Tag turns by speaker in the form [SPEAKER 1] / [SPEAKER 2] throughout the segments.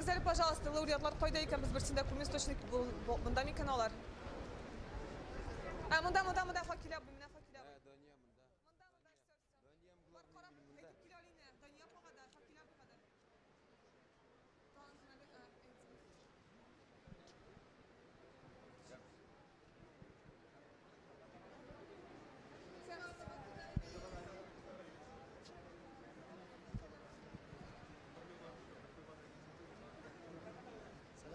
[SPEAKER 1] Әйтегез әле, пожалуйста, лауреатлар кайда икән? Без берсен дә күрмибез точно, монда микән алар? Ә, монда, монда, монда, Факил абый, менә Факил абый.
[SPEAKER 2] Дания монда.
[SPEAKER 1] Монда, монда, всё, всё.
[SPEAKER 2] Дания
[SPEAKER 1] Бар, карап, әйтеп килә Алинә, Дания апага да, Факил абыйга да.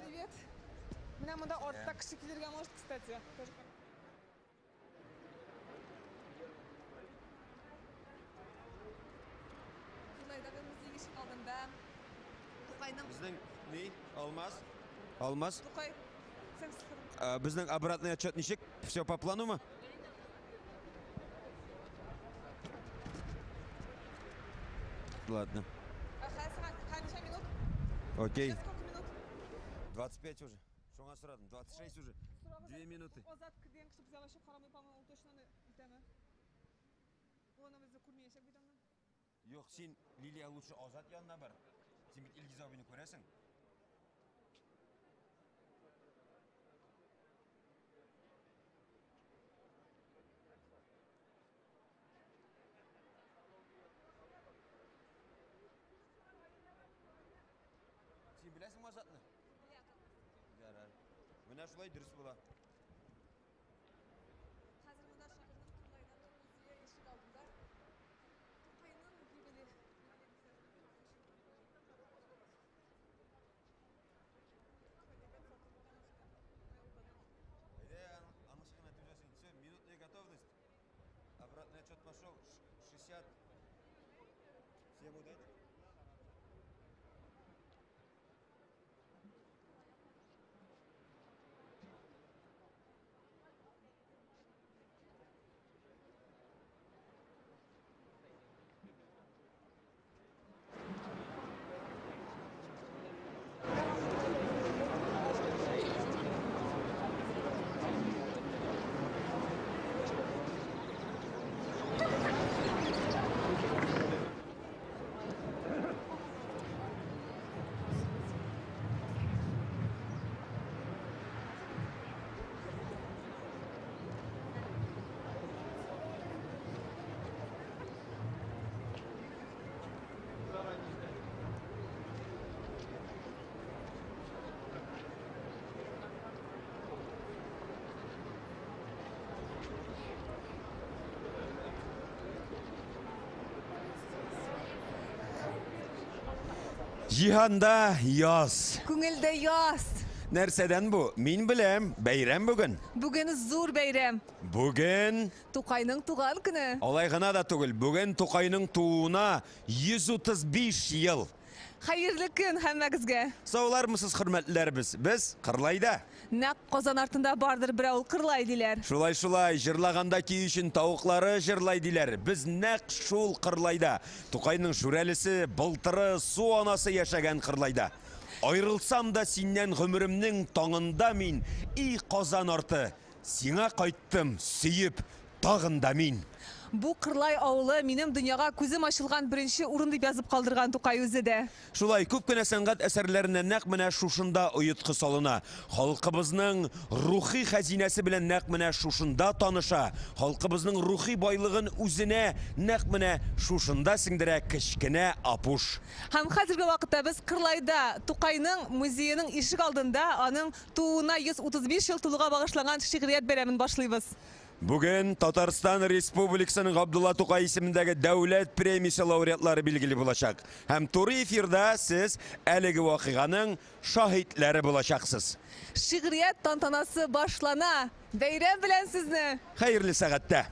[SPEAKER 1] Привет. Менә монда артта кеше килергә может, кстати. Тоже. Кырлайдагы музей ишек алдында Тукайның
[SPEAKER 2] Безнең ни? Алмаз? Алмаз?
[SPEAKER 1] Тукай. Сәм.
[SPEAKER 2] Безнең обратный отчет ничек? Все по плану мы? Ладно.
[SPEAKER 1] Ничә минут?
[SPEAKER 2] Окей.
[SPEAKER 1] Сейчас сколько минут?
[SPEAKER 2] 25 уже. Шуңа сорадым. 26 уже. 2 минуты.
[SPEAKER 1] Азат кергән кеше безгә вообще карамый, по-моему, ул точно аны итәме? Ул аны безне күрмәячәк бит аны.
[SPEAKER 2] Юк, син, Лилия, лучше Азат янына бар. Син бит Илгиз абыйны күрәсең. Син беләсеңме Азатны? Ярар. Менә шулай дөрес була.
[SPEAKER 1] Хәзер монда шагыйрьнең Кырлайдагы музее ишек алдында Тукайның юбилей.
[SPEAKER 2] Әйдә, аның чыгын әйтеп җибәрсең. Все, минутная готовность. Обратный отчет пошел. 60. Всем удачи. Җиһанда яз.
[SPEAKER 1] Күңелдә яз.
[SPEAKER 2] Нәрсәдән бу? Мин беләм, бәйрәм бүген.
[SPEAKER 1] Бүген зур бәйрәм.
[SPEAKER 2] Бүген
[SPEAKER 1] Тукайның туган көне.
[SPEAKER 2] Алай гына да түгел, бүген Тукайның тууына 135 ел.
[SPEAKER 1] Хәерле көн һәммәгезгә.
[SPEAKER 2] Саулармысыз, хөрмәтлеләребез? Без Кырлайда.
[SPEAKER 1] Нәкъ Казан артында бардыр бер авыл Кырлай диләр.
[SPEAKER 2] Шулай, шулай, җырлаганда көй өчен тавыклары җырлай диләр. Без нәкъ шул Кырлайда. Тукайның Шүрәлесе, Былтыры, Су анасы яшәгән Кырлайда. Айрылсам да синнән гомеремнең таңында мин, и Казан арты, сиңа кайттым, сөеп, тагын да мин.
[SPEAKER 1] Бу Кырлай авылы минем дөньяга күзем ачылган беренче урын дип язып калдырган Тукай үзе дә.
[SPEAKER 2] Шулай, күп кенә сәнгать әсәрләренә нәкъ менә шушында оеткы салына. Халкыбызның рухи хәзинәсе белән нәкъ менә шушында таныша. Халкыбызның рухи байлыгын үзенә нәкъ менә шушында сеңдерә кечкенә Апуш.
[SPEAKER 1] Һәм хәзерге вакытта без Кырлайда Тукайның музееның ишек алдында аның тууына 135 ел тулуга багышланган шигърият бәйрәмен башлыйбыз.
[SPEAKER 2] Бүген Татарстан Республикасының Габдулла Тукай исемендәге дәүләт премиясе лауреатлары билгеле булачак. Һәм туры эфирда сез әлеге вакыйганың шаһитләре булачаксыз.
[SPEAKER 1] Шигърият тантанасы башлана. Бәйрәм белән сезне!
[SPEAKER 2] Хәерле сәгатьтә!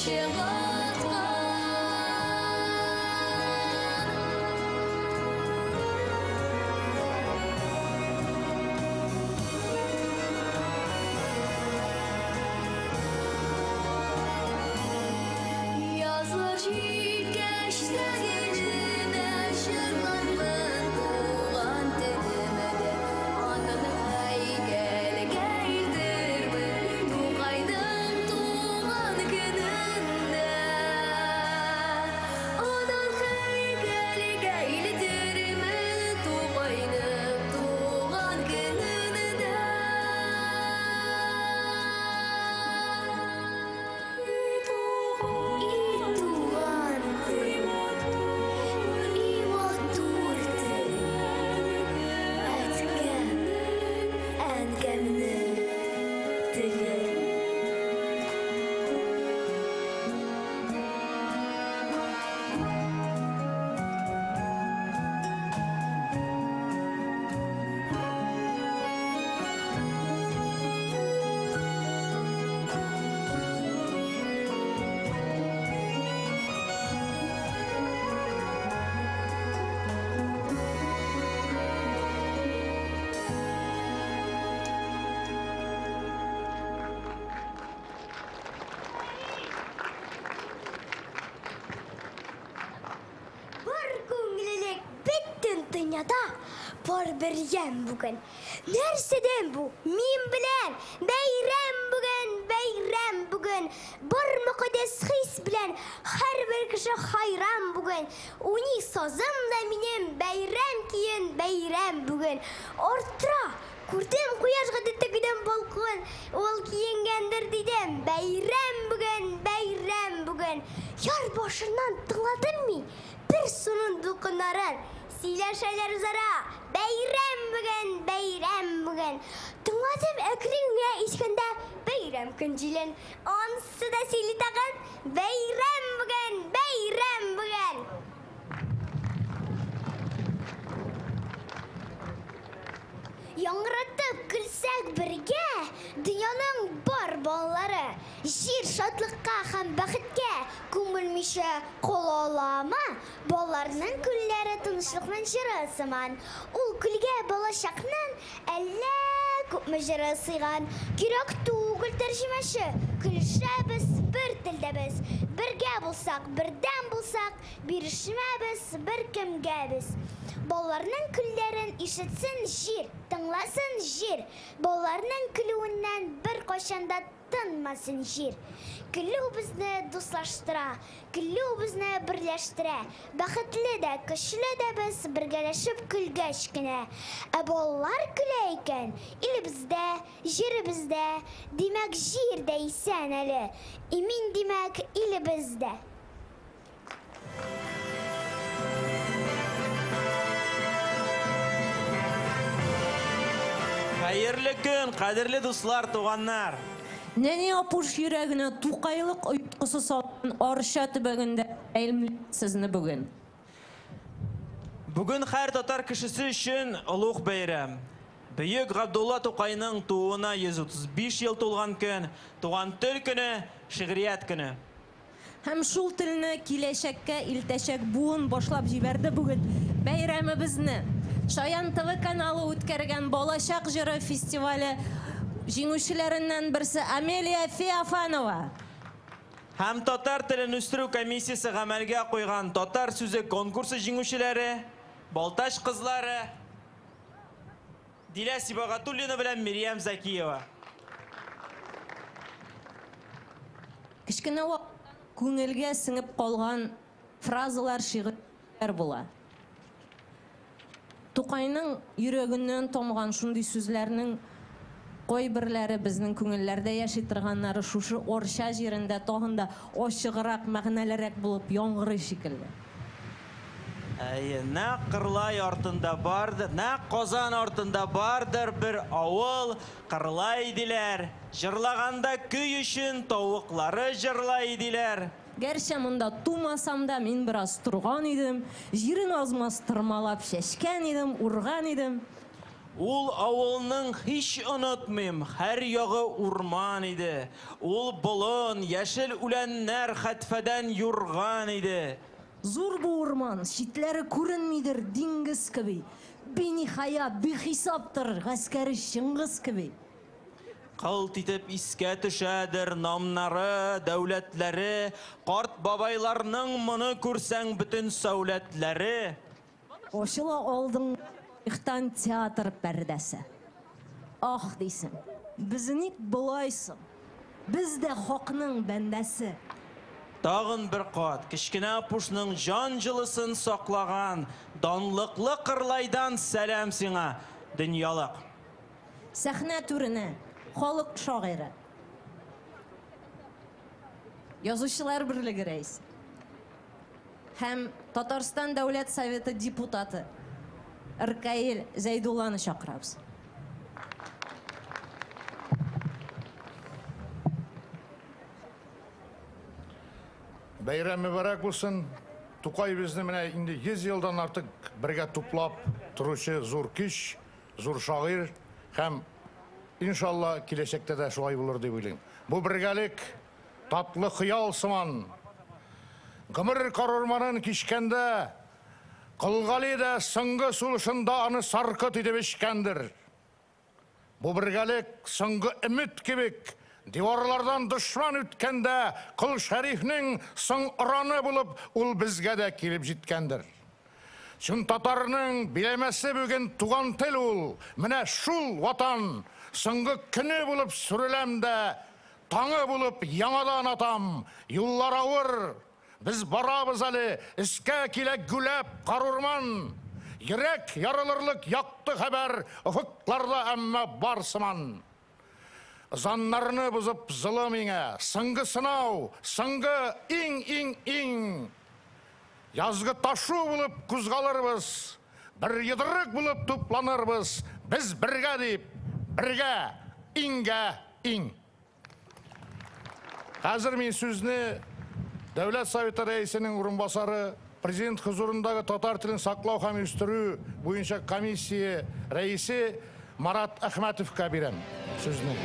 [SPEAKER 3] чың аткан. Язлар җиткәч тә гелемә җырлармын туган телемдә, аннан һәйкәлгә илтермен Тукайның туган көнендә. Аннан һәйкәлгә илтермен Тукайның туган көнендә. И туган тел, и матур тел, әткәм, әнкәмнең теле.
[SPEAKER 4] Бар күңеллелек бөтен дөньяда, бар бер ямь бүген. Нәрсәдән бу? Мин беләм. Бәйрәм бүген, бәйрәм бүген. Бар мөкатдәс хис белән һәрбер кеше хайран бүген. Уйный сазым да минем бәйрәм көен, бәйрәм бүген. Арттыра. Күрдем кояш гадәттәгедән балкыган. Ул киенгәндер дидем. Бәйрәм бүген, бәйрәм бүген. Яр башыннан тыңладым мин бер суның дулкыннарын. Сөйләшәләр үзара. Бәйрәм бүген, бәйрәм бүген. Тыңладым әкрен генә искәндә бәйрәм көн җилен. Ансы да сөйли тагын. Бәйрәм бүген, бәйрәм бүген. Яңгыратып көлсәк бергә, дөньяның бар балалары җир шатлыкка һәм бәхеткә күмелмичә кала аламы? Балаларның күлләре тынычлыкның җыры сыман. Ул күлгә балачакның әллә күпме җыры сыйган. Кирәк түгел тәрҗемәче, көлешәбез бер телдә без. Бергә булсак, бердәм булсак, бирешмәбез беркемгә без. Балаларның көлләрен ишетсен җир, тыңласын җир. Балаларның көлүеннән беркайчан да тынмасын җир. Көлү безне дуслаштыра, көлү безне берләштерә. Бәхетле дә, көчле дә без бергәләшеп көлгәч кенә. Ә балалар көлә икән, илебездә, җиребездә, димәк, җир дә исән әле. Имин, димәк, илебездә.
[SPEAKER 5] Хәерле көн, кадерле дуслар, туганнар.
[SPEAKER 6] Нәни Апуш йөрәгенә Тукайлык оеткысы салган Арча төбәгендә сәламлим сезне бүген.
[SPEAKER 5] Бүген һәр татар кешесе өчен олуг бәйрәм. Бөек Габдулла Тукайның тууына 135 ел тулган көн, туган тел көне, шигърият көне.
[SPEAKER 6] Һәм шул телне киләчәккә илтәчәк буын башлап җибәрде бүген бәйрәмебезне. Шаян ТВ каналы үткәргән Балачак җыры фестивале җиңүчеләреннән берсе Амелия Феофанова.
[SPEAKER 5] Һәм татар телен үстерү комиссиясе гамәлгә куйган Татар сүзе конкурсы җиңүчеләре, Балтач кызлары Дилә Сибагатуллина белән Мириям Закиева.
[SPEAKER 6] Кечкенә вакыттан күңелгә сеңеп калган фразалар, шигырьләр була. Тукайның йөрәгеннән тамган шундый сүзләрнең кайберләре безнең күңелләрдә яши торганнары шушы Арча җирендә тагын да ачыграк, мәгънәлерәк булып яңгырый шикелле.
[SPEAKER 5] Әйе, нәкъ Кырлай артында бардыр, нәкъ Казан артында бардыр бер авыл, Кырлай диләр. Җырлаганда көй өчен тавыклары җырлай диләр.
[SPEAKER 6] Гәрчә монда тумасам да, мин бераз торган идем. Җирен аз-маз тырмалап чәчкән идем, урган идем.
[SPEAKER 5] Ул авылның һич онытмыйм, һәр ягы урман иде. Ул болын, яшел үләннәр хәтфәдән юрган иде.
[SPEAKER 6] Зур бу урман, читләре күренмидер диңгез кеби. Биниһая, бихисаптыр гаскәре Чыңгыз кеби.
[SPEAKER 5] Кылт итеп искә төшәдер намнары, дәүләтләре, карт бабайларның моны күрсәң бөтен сәүләтләре.
[SPEAKER 6] Ачыла алдың ихтан театр пәрдәсе. Ах, дисең, без ник болай соң? Без дә хакның бәндәсе.
[SPEAKER 5] Тагын бер кат кечкенә Апушның җан җылысын саклаган данлыклы Кырлайдан сәлам сиңа, дөньялык.
[SPEAKER 6] Сәхнә түренә халык шагыйре, Язучылар берлеге рәисе һәм Татарстан Дәүләт Советы депутаты Ркаил Зәйдулланы чакырабыз.
[SPEAKER 7] Бәйрәм мөбарәк булсын. Тукай безне менә инде 100 елдан артык бергә туплап торучы зур көч, зур шагыйрь һәм иншалла киләчәктә дә шулай булыр дип уйлыйм. Бу бергәлек татлы хыял сыман. Гомер карурманын кичкәндә Кол Гали дә соңгы сулышында аны саркыт итеп эчкәндер. Бу бергәлек соңгы өмет кебек диварлардан дошман үткәндә Кол Шәрифнең соң ораны булып ул безгә дә килеп җиткәндер. Чын татарның биләмәсе бүген туган тел ул, менә шул ватан, соңгы көне булып сүреләм дә, таңы булып яңадан атам, юллар авыр, без барабыз әле, өскә килә гүләп карурман, йөрәк ярылырлык якты хәбәр офыкларда әмма бар сыман. Ызаннарны бозып золым иңә, соңгы сынау, соңгы иң-иң-иң. Язгы ташу булып кузгалырбыз, бер йодрык булып тупланырбыз, без бергә дип, бергә, иңгә иң. Хәзер мин сүзне Дәүләт Советы рәисенең урынбасары, Президент хозурындагы татар телен саклау һәм үстерү буенча комиссия рәисе Марат Әхмәтовка бирәм сүзне.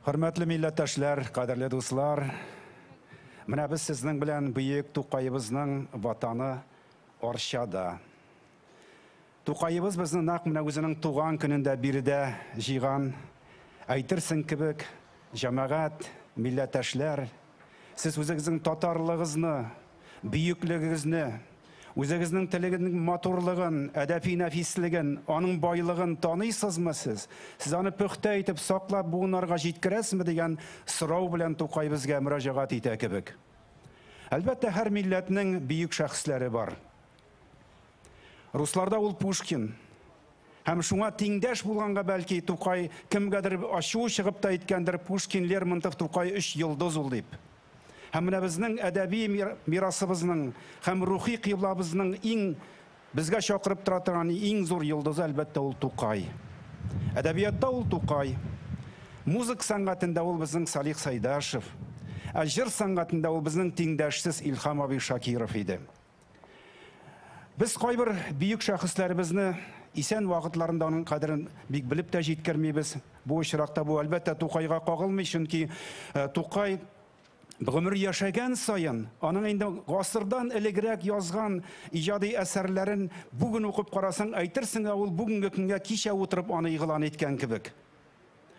[SPEAKER 8] Хөрмәтле милләттәшләр, кадерле дуслар, менә без сезнең белән бөек Тукаебызның ватаны Арчада. Тукаебыз безне нәкъ менә үзенең туган көнендә биредә җыйган. Әйтерсең кебек, җәмәгать, милләттәшләр, сез үзегезнең татарлыгызны, бөеклегегезне, үзегезнең телегезнең матурлыгын, әдәби нәфислеген, аның байлыгын таныйсызмы сез? Сез аны пөхтә итеп саклап буыннарга җиткерәсезме дигән сорау белән Тукай безгә мөрәҗәгать итә кебек. Әлбәттә, һәр милләтнең бөек шәхесләре бар. Русларда ул Пушкин. Һәм шуңа тиңдәш булганга бәлки Тукай кемгәдер ачуы чыгып та әйткәндер, Пушкин, Лермонтов, Тукай өч йолдыз ул дип. Һәм менә безнең әдәби мирасыбызның һәм рухи кыйблабызның иң безгә чакырып тора торган иң зур йолдызы, әлбәттә, ул Тукай. Әдәбиятта ул Тукай. Музыка сәнгатендә ул безнең Салих Сайдашев. Ә җыр сәнгатендә ул безнең тиңдәшсез Илһам абый Шакиров иде. Без кайбер бөек шәхесләребезне исән вакытларында аның кадерен бик белеп тә җиткермибез. Бу очракта бу, әлбәттә, Тукайга кагылмый, чөнки Тукай гомер яшәгән саен, аның инде гасырдан элегрәк язган иҗади әсәрләрен бүген укып карасаң, әйтерсең лә ул бүгенге көнгә кичә утырып аны игълан иткән кебек.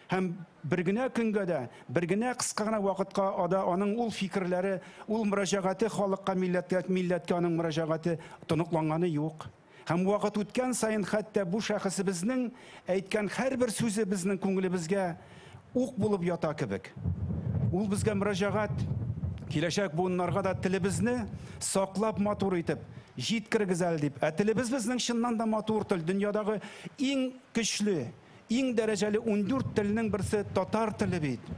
[SPEAKER 8] Һәм бер генә көнгә дә, бер генә кыска гына вакытка ада аның ул фикерләре, ул мөрәҗәгате халыкка, милләткә, милләткә аның мөрәҗәгате тоныкланганы юк. Һәм вакыт үткән саен хәтта бу шәхесебезнең әйткән һәрбер сүзе безнең күңелебезгә ук булып ята кебек. Ул безгә мөрәҗәгать, киләчәк буыннарга да телебезне саклап матур итеп җиткерегез әле дип. Ә телебез безнең чыннан да матур тел, дөньядагы иң көчле, иң дәрәҗәле 14 телнең берсе татар теле бит.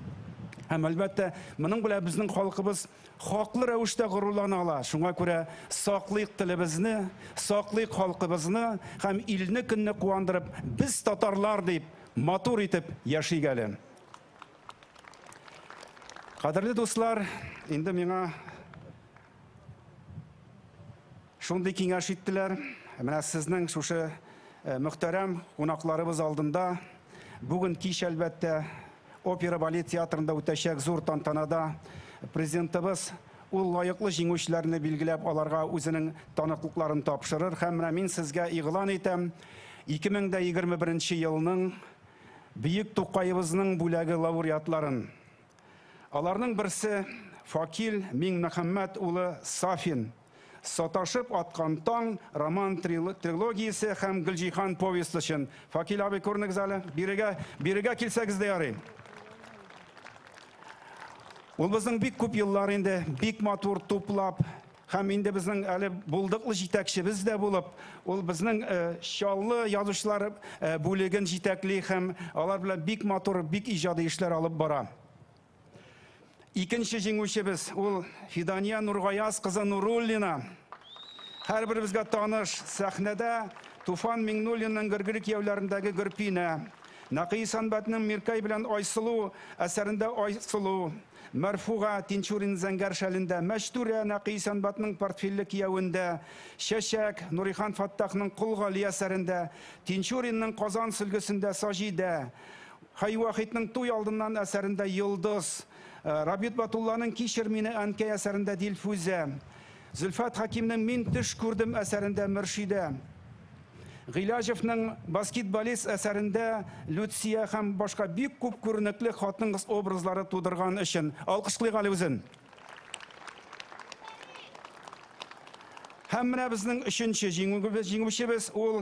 [SPEAKER 8] Һәм әлбәттә, моның белән безнең халкыбыз хаклы рәвештә горурлана ала. Шуңа күрә саклыйк телебезне, саклыйк халкыбызны һәм илне көнне куандырып, без татарлар дип матур итеп яшик әле. Кадерле дуслар, инде миңа шундый киңәш иттеләр. Менә сезнең шушы мөхтәрәм кунакларыбыз алдында бүген кич, әлбәттә, опера балет театрында үтәчәк зур тантанада президентыбыз ул лаеклы җиңүчеләрне билгеләп, аларга үзенең таныклыкларын тапшырыр. Һәм менә мин сезгә игълан итәм, 2021 елның Бөек Тукаебызның бүләге лауреатларын. Аларның берсе Факил Миңмөхәммәт улы Сафин. Саташып аткан таң роман трилогиясе һәм Гөлҗиһан повесте өчен. Факил абый, күренегез әле, бирегә, бирегә килсәгез дә ярый. Ул безнең бик күп еллар инде бик матур туплап һәм инде безнең әле булдыклы җитәкчебез дә булып, ул безнең Чаллы язучылар бүлеген җитәкли һәм алар белән бик матур, бик иҗади эшләр алып бара. Икенче җиңүчебез ул Фидания Нургаяз кызы Нуруллина. Һәрберебезгә таныш сәхнәдә Туфан Миңнуллинның Гөргөри кияүләрендәге Гөрпинә, Нәкый Исәнбәтнең Миркәй белән Айсылу әсәрендә Айсылу, Мәрфуга Тинчурин Зәңгәр шәлендә, Мәчтүрә Нәкый Исәнбәтнең Портфельле кияүендә, Чәчәк Нурихан Фәттахның Кол Гали әсәрендә, Тинчуринның Казан сөлгесендә Саҗидә, Хәй Вахитның Туй алдыннан әсәрендә Йолдыз, Рабит Батулланың Кичер мине, әнкәй әсәрендә Дилфүзә, Зөлфәт Хәкимнең Мин төш күрдем әсәрендә Мөршидә, Гыйләҗевның Баскетболист әсәрендә Люция һәм башка бик күп күренекле хатын-кыз образлары тудырган өчен. Алкышлыйк әле үзен. Һәм менә безнең өченче җиңүчебез ул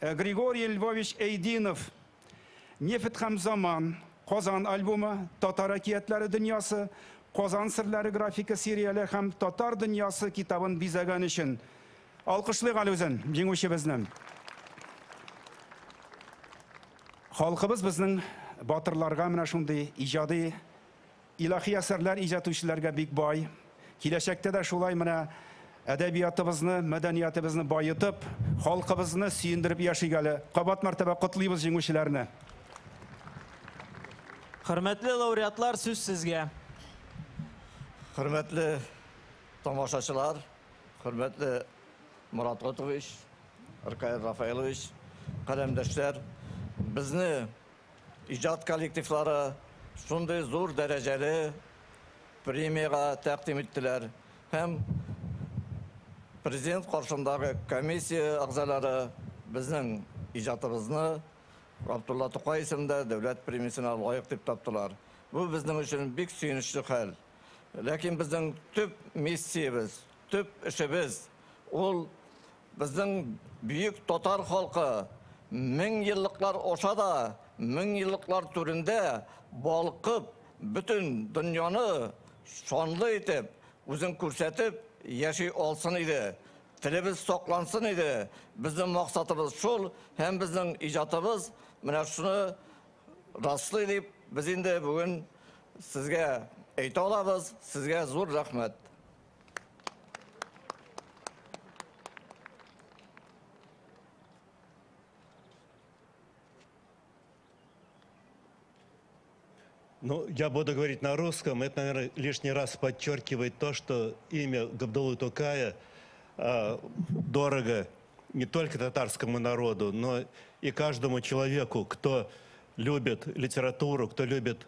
[SPEAKER 8] Григорий Львович Эйдинов. Нефть һәм заман, Казан альбомы, Татар әкиятләре дөньясы, Казан серләре графика серияле һәм Татар дөньясы китабын бизәгән өчен. Алкышлыйк әле үзен, җиңүчебезне. Халкыбыз безнең батырларга менә шундый иҗади илаһи әсәрләр иҗат итүчеләргә бик бай. Киләчәктә дә шулай менә әдәбиятыбызны, мәдәниятыбызны баетып, халкыбызны сөендереп яшик әле. Кабат мәртәбә котлыйбыз җиңүчеләрне.
[SPEAKER 5] Хөрмәтле лауреатлар, сүз сезгә.
[SPEAKER 9] Хөрмәтле тамашачылар, хөрмәтле Мурат Готович, Ркаил Рафаэлович, каләмдәшләр, безне иҗат коллективлары шундый зур дәрәҗәле премиягә тәкъдим иттеләр һәм президент каршындагы комиссия әгъзалары безнең иҗатыбызны Габдулла Тукай исемендә дәүләт премиясенә лаек дип таптылар. Бу безнең өчен бик сөенечле хәл. Ләкин безнең төп миссиябез, төп эшебез ул безнең бөек татар халкы мең еллыклар аша да, мең еллыклар түрендә балкып, бөтен дөньяны шанлы итеп, үзен күрсәтеп яши алсын иде. Телебез саклансын иде. Безнең максатыбыз шул, һәм безнең иҗатыбыз менә шуны раслый дип без инде бүген сезгә әйтә алабыз. Сезгә зур рәхмәт.
[SPEAKER 10] Ну, я буду говорить на русском. Это, наверное, лишний раз подчеркивает то, что имя Габдуллы Тукая дорого не только татарскому народу, но и каждому человеку, кто любит литературу, кто любит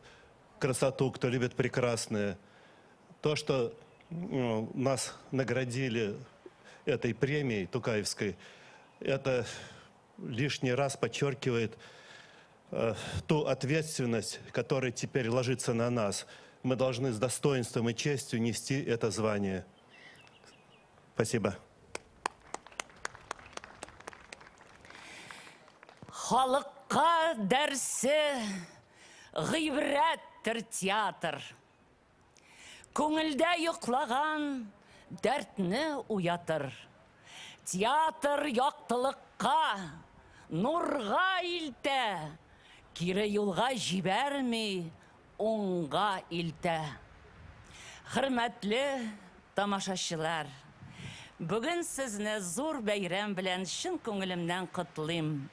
[SPEAKER 10] красоту, кто любит прекрасное. То, что нас наградили этой премией Тукаевской, это лишний раз подчеркивает ту ответственность, которая теперь ложится на нас. Мы должны с достоинством и честью нести это звание. Спасибо.
[SPEAKER 11] Халыкка дәрсе гыйбрәттер театр. Күңелдә йоклаган дәртне уятыр. Театр яктылыкка, нурга илтә, кире юлга җибәрми, уңга илтә. Хөрмәтле тамашачылар, бүген сезне зур бәйрәм белән чын күңелемнән котлыйм.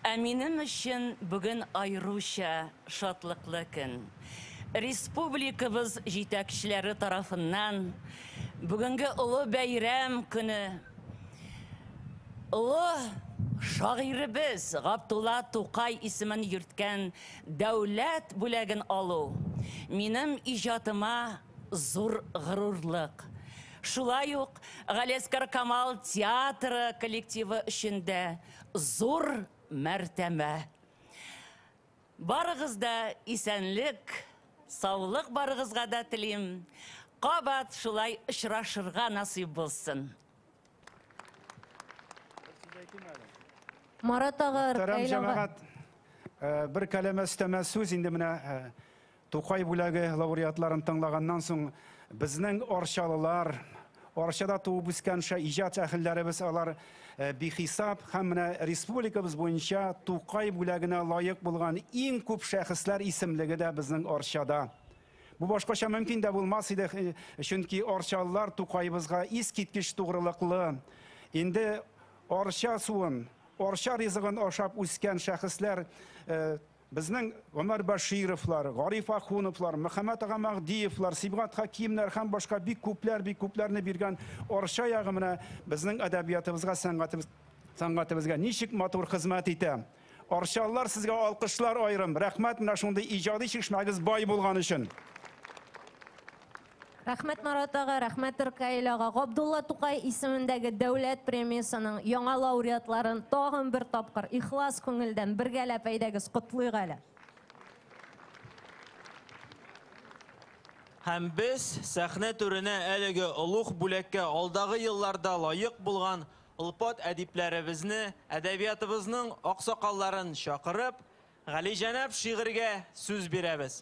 [SPEAKER 11] Ә минем өчен бүген аеруча шатлыклы көн. Республикабыз җитәкчеләре тарафыннан бүгенге олы бәйрәм көне олы шагыйребез Габдулла Тукай исемен йөрткән дәүләт бүләген алу минем иҗатыма зур горурлык. Шулай ук Галиәсгар Камал театры коллективы өчен дә зур мәртәбә. Барыгыз да исәнлек, саулык барыгызга да телим. Кабат шулай очрашырга насыйп булсын.
[SPEAKER 6] Марат ага,
[SPEAKER 8] Мөхтәрәм
[SPEAKER 6] Ркаил ага.
[SPEAKER 8] җәмәгать, бер кәләмә өстәмә сүз инде менә Тукай бүләге лауреатларын тыңлаганнан соң безнең арчалылар, Арчада туып үскән иҗат әһелләребез алар бихисап һәм менә республикабыз буенча Тукай бүләгенә лаек булган иң күп шәхесләр исемлеге дә безнең Арчада. Бу башкача мөмкин дә булмас иде, чөнки арчалылар Тукайыбызга искиткеч тугрылыклы. Инде Арча суын, Арча ризыгын ашап үскән шәхесләр безнең Гомәр Башировлар, Гариф Ахуновлар, Мөхәммәт ага Мәһдиевлар, Сибгат Хакимнәр һәм башка бик күпләр, бик күпләрне биргән Арча ягы менә безнең әдәбиятыбызга, сәнгатебезгә ничек матур хезмәт итә. Арчалылар, сезгә алкышлар аерым. Рәхмәт менә шундый иҗади чишмәгез бай булган өчен.
[SPEAKER 6] Рәхмәт Марат ага, рәхмәт Ркаил ага. Габдулла Тукай исемендәге дәүләт премиясының яңа лауреатларын тагын бер тапкыр ихлас күңелдән бергәләп әйдәгез котлыйк әле.
[SPEAKER 5] Һәм без сәхнә түренә әлеге олуг бүләккә алдагы елларда лаек булган олпат әдипләребезне, әдәбиятыбызның аксакалларын чакырып, галиҗәнап шигырьгә сүз бирәбез.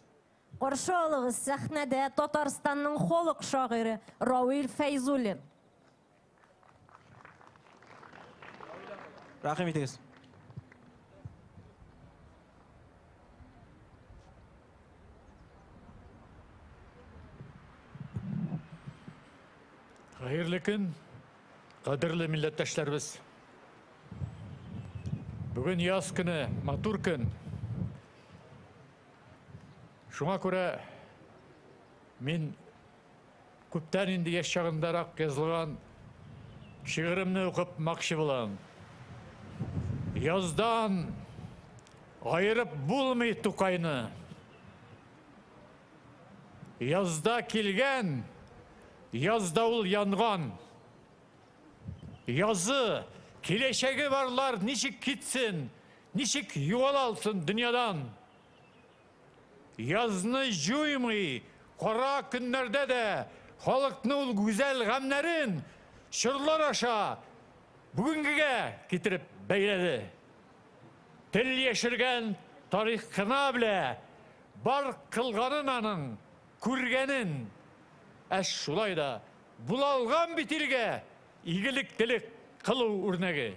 [SPEAKER 6] Каршы алыгыз сәхнәдә Татарстанның халык шагыйре Равил Фәйзуллин.
[SPEAKER 5] Рәхим итегез.
[SPEAKER 7] Хәерле көн, кадерле милләттәшләребез. Бүген яз көне, матур көн. Шуңа күрә мин күптән инде яшь чагындарак язылган шигыремне укып макчы булам. Яздан айырып булмый Тукайны. Язда килгән, язда ул янган. Язы, киләчәге барлар ничек китсен, ничек югала алсын дөньядан. Язны җуймый, кара көннәрдә дә халыкны ул гүзәл гамнәрен чорлар аша бүгенгегә китереп бәйләде. Тел яшергән тарих кына белә, бар кылганын аның, күргәнен. Ә шулай да була алган бит илгә игелеклелек кылу үрнәге.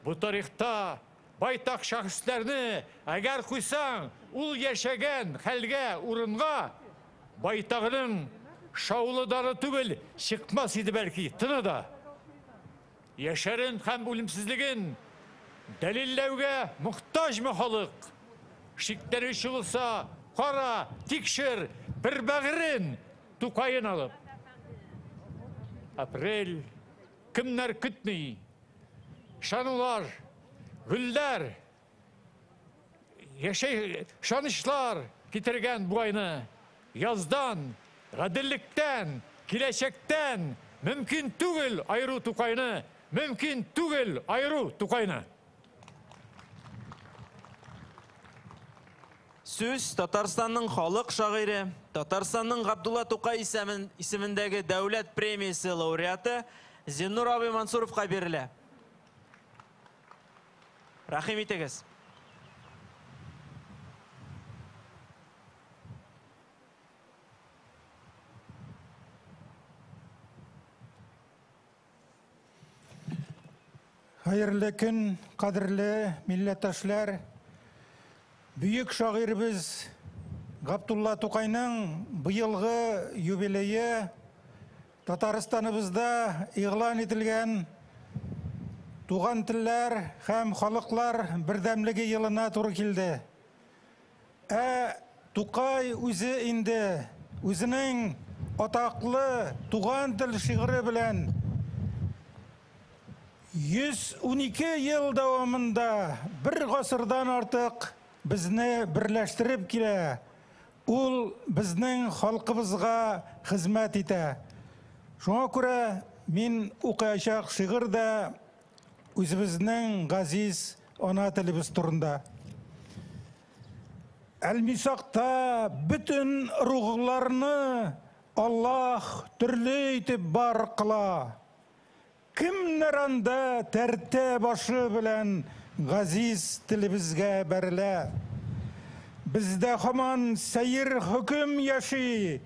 [SPEAKER 7] Бу тарихта байтак шәхесләрне әгәр куйсаң, ул яшәгән хәлгә, урынга байтагының шаулы дары түгел, чыкмас иде бәлки, тыны да. Яшәрен һәм үлемсезлеген дәлилләүгә мохтаҗмы халык? Шикләнүче булса, кара, тикшер, бер бәгырен Тукайын алып. Апрель кемнәр көтми? Шанулар, гөлләр, яшәй шанычлар китергән бу айны. Яздан, гаделлектән, киләчәктән мөмкин түгел айыру Тукайны, мөмкин түгел айыру Тукайны.
[SPEAKER 5] Сүз Татарстанның халык шагыйре, Татарстанның Габдулла Тукай исемендәге дәүләт премиясе лауреаты Зиннур абый Мансуровка бирелә. Рәхим итегез.
[SPEAKER 12] Хәерле көн, кадерле милләттәшләр. Бөек шагыйребез Габдулла Тукайның быелгы юбилее Татарстаныбызда игълан ителгән Туган телләр һәм халыклар бердәмлеге елына туры килде. Ә Тукай үзе инде үзенең атаклы Туган тел шигыре белән 112 ел дәвамында, бер гасырдан артык безне берләштереп килә. Ул безнең халкыбызга хезмәт итә. Шуңа күрә мин укыячак шигырь дә үзебезнең газиз ана телебез турында. Әлмисакта бөтен ругларны Аллаһ төрле итеп бар кыла. Кемнәр анда тәртә башы белән газиз телебезгә бәрелә? Бездә һаман сәер хөкем яши.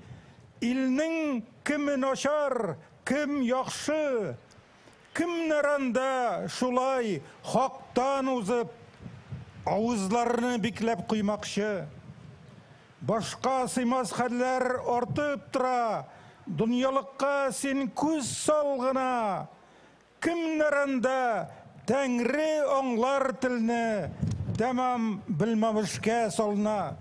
[SPEAKER 12] Илнең кеме начар, кем яхшы? Кемнәр анда шулай хактан узып, авызларны бикләп куймакчы? Башка сыймас хәлләр артып тора, дөньялыкка син күз сал гына. Кемнәр анда Тәңре аңлар телне тәмам белмәмешкә салына?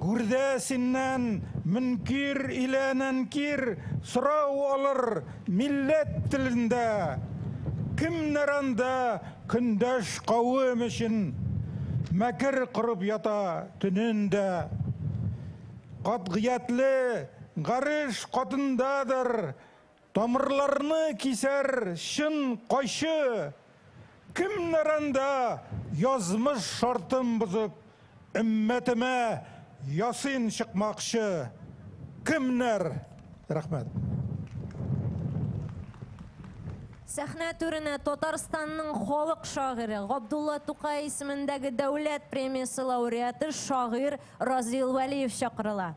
[SPEAKER 12] Гүрдә синнән мөнкир илә нәнкир сорау алыр милләт телендә. Кемнәр анда көндәш кавем өчен мәкер корып ята төнен дә? Катгыятьле гареш катындадыр, тамырларны кисәр чын кайчы. Кемнәр анда язмыш шартын бозып, өммәтемә ясин чыкмакчы? Кемнәр? Рәхмәт.
[SPEAKER 6] Сәхнә түренә Татарстанның халык шагыйре, Габдулла Тукай исемендәге дәүләт премиясе лауреаты шагыйрь Разил Вәлиев чакырыла.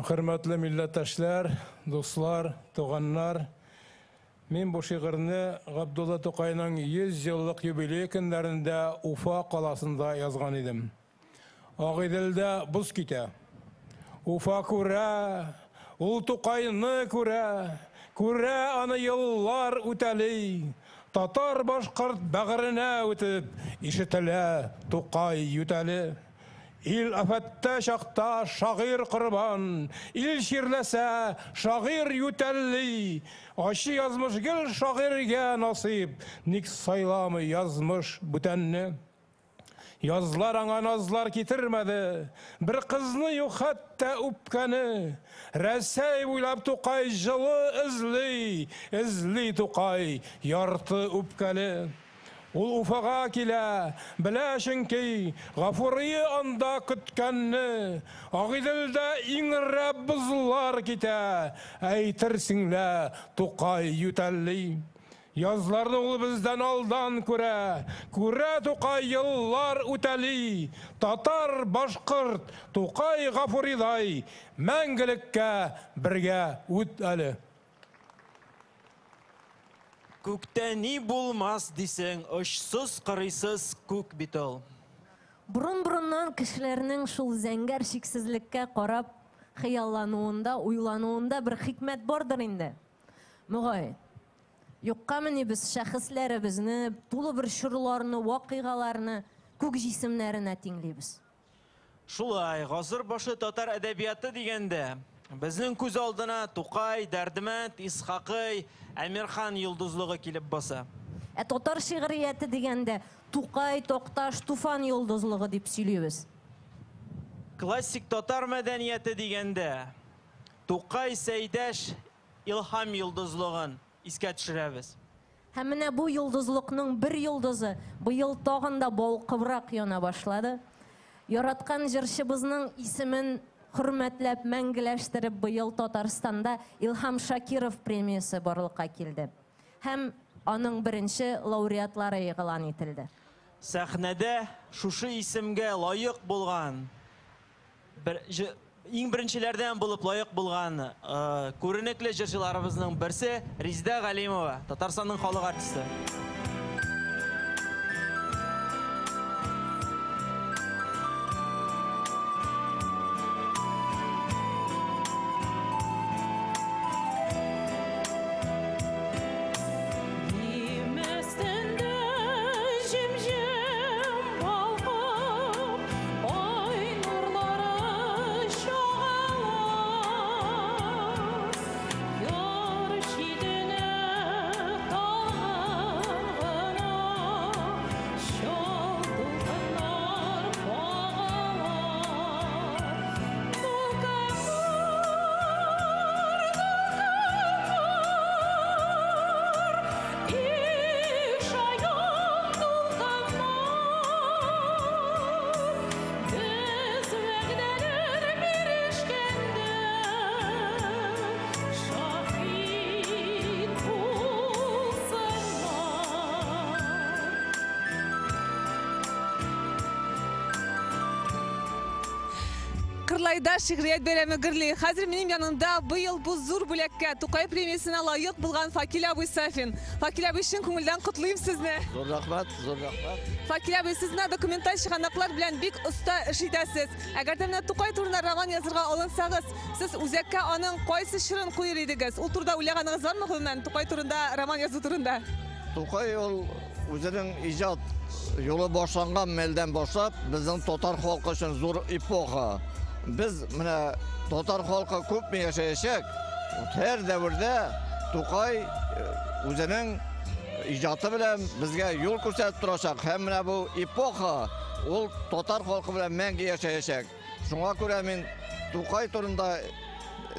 [SPEAKER 13] Хөрмәтле милләттәшләр, дуслар, туганнар, мин бу шигырьне Габдулла Тукайның 100 еллык юбилей көннәрендә Уфа каласында язган идем. Агыйделдә боз китә. Уфа күрә, ул Тукайны күрә, күрә аны еллар үтәли. Татар башкорт бәгыренә үтеп, ишетелә Тукай ютәле. Ил афәттә чакта шагыйрь корбан, ил чирләсә, шагыйрь ютәлли. Ачы язмыш гел шагыйрьгә насыйп, ник сайламый язмыш бүтәнне? Язлар аңа назлар китермәде, бер кызны юк хәтта үпкәне. Рәсәй буйлап Тукай җылы эзли, эзли Тукай ярты үпкәле. Ул Уфага килә, белә чөнки Гафурие анда көткәнне. Агыйделдә иңрәп бозлар китә, әйтерсең лә Тукай ютәлли. Язларны ул бездән алдан күрә, күрә Тукай еллар үтәли. Татар, башкорт, Тукай Гафуридай мәңгелеккә бергә үт әле.
[SPEAKER 5] Күктә ни булмас дисең, очсыз кырыйсыз күк бит ул.
[SPEAKER 6] Борын-борыннан кешеләрнең шул зәңгәр чиксезлеккә карап хыяллануында, уйлануында бер хикмәт бардыр инде. Мөгаен. Юккамыни без шәхесләребезне, тулы бер чорларны, вакыйгаларны күк җисемнәренә тиңлибез.
[SPEAKER 5] Шулай, гасыр башы татар әдәбияты дигәндә, безнең күз алдына Тукай, Дәрдемәнд, Исхакый, Әмирхан йолдызлыгы килеп баса.
[SPEAKER 6] Ә татар шигърияте дигәндә, Тукай, Такташ, Туфан йолдызлыгы дип сөйлибез.
[SPEAKER 5] Классик татар мәдәнияте дигәндә, Тукай, Сәйдәш, Илһам йолдызлыгын искә төшерәбез.
[SPEAKER 6] Һәм менә бу йолдызлыкның бер йолдызы быел тагын да балкыбрак яна башлады. Яраткан җырчыбызның исемен хөрмәтләп, мәңгеләштереп быел Татарстанда Илһам Шакиров премиясе барлыкка килде. Һәм аның беренче лауреатлары игълан ителде.
[SPEAKER 5] Сәхнәдә шушы исемгә лаек булган, бер, иң беренчеләрдән булып лаек булган күренекле җырчыларыбызның берсе Резеда Галимова, Татарстанның халык артисты.
[SPEAKER 1] Кырлайда шигърият бәйрәме гөрли. Хәзер минем янымда быел бу зур бүләккә Тукай премиясенә лаек булган Факил абый Сафин. Факил абый, чын күңелдән котлыйм сезне.
[SPEAKER 9] Зур рәхмәт, зур рәхмәт.
[SPEAKER 1] Факил абый, сез менә документаль чыганаклар белән бик оста эш итәсез. Әгәр дә менә Тукай турында роман язырга алынсагыз, сез үзәккә аның кайсы чорын куер идегез? Ул турыда уйлаганыгыз бармы гомумән, Тукай турында роман язу турында?
[SPEAKER 9] Тукай ул үзенең иҗат юлы башланган мәлдән башлап безнең татар халкы өчен зур эпоха. Без менә татар халкы күпме яшәячәк, һәр дәвердә Тукай үзенең иҗаты белән безгә юл күрсәтеп торачак. Һәм менә бу эпоха ул татар халкы белән мәңге яшәячәк. Шуңа күрә мин Тукай турында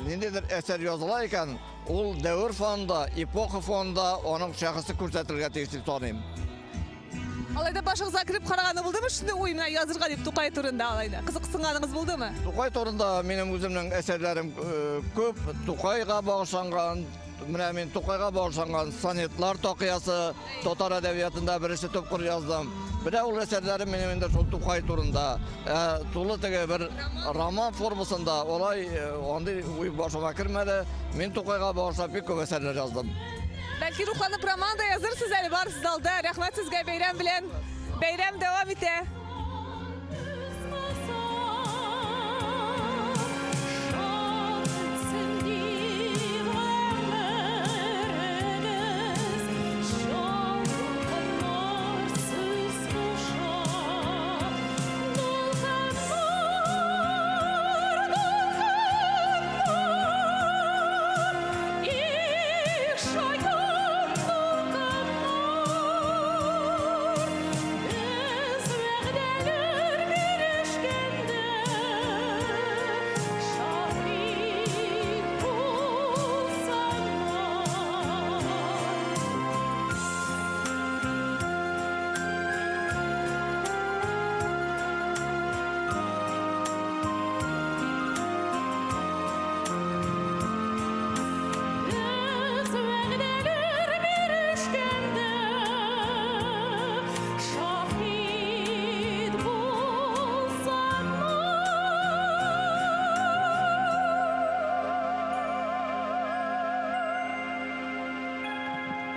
[SPEAKER 9] ниндидер әсәр языла икән, ул дәвер фонында, эпоха фонында аның шәхесе күрсәтелергә тиеш дип саныйм.
[SPEAKER 1] Алай да башыгызга кереп караганы булдымы шундый уй менә язырга дип Тукай турында алай да? Кызыксынганыгыз булдымы?
[SPEAKER 9] Тукай турында минем үземнең әсәрләрем күп, Тукайга багышланган, менә мин Тукайга багышланган сонетлар такыясы татар әдәбиятында беренче тапкыр яздым. Менә ул әсәрләрем минем инде шул Тукай турында. Тулы теге бер роман формасында алай андый уй башыма кермәде. Мин Тукайга багышлап бик күп әсәрләр яздым.
[SPEAKER 1] Бәлки рухланып роман да язырсыз әле, барыгыз алда. Рәхмәт сезгә бәйрәм белән. Бәйрәм дәвам итә.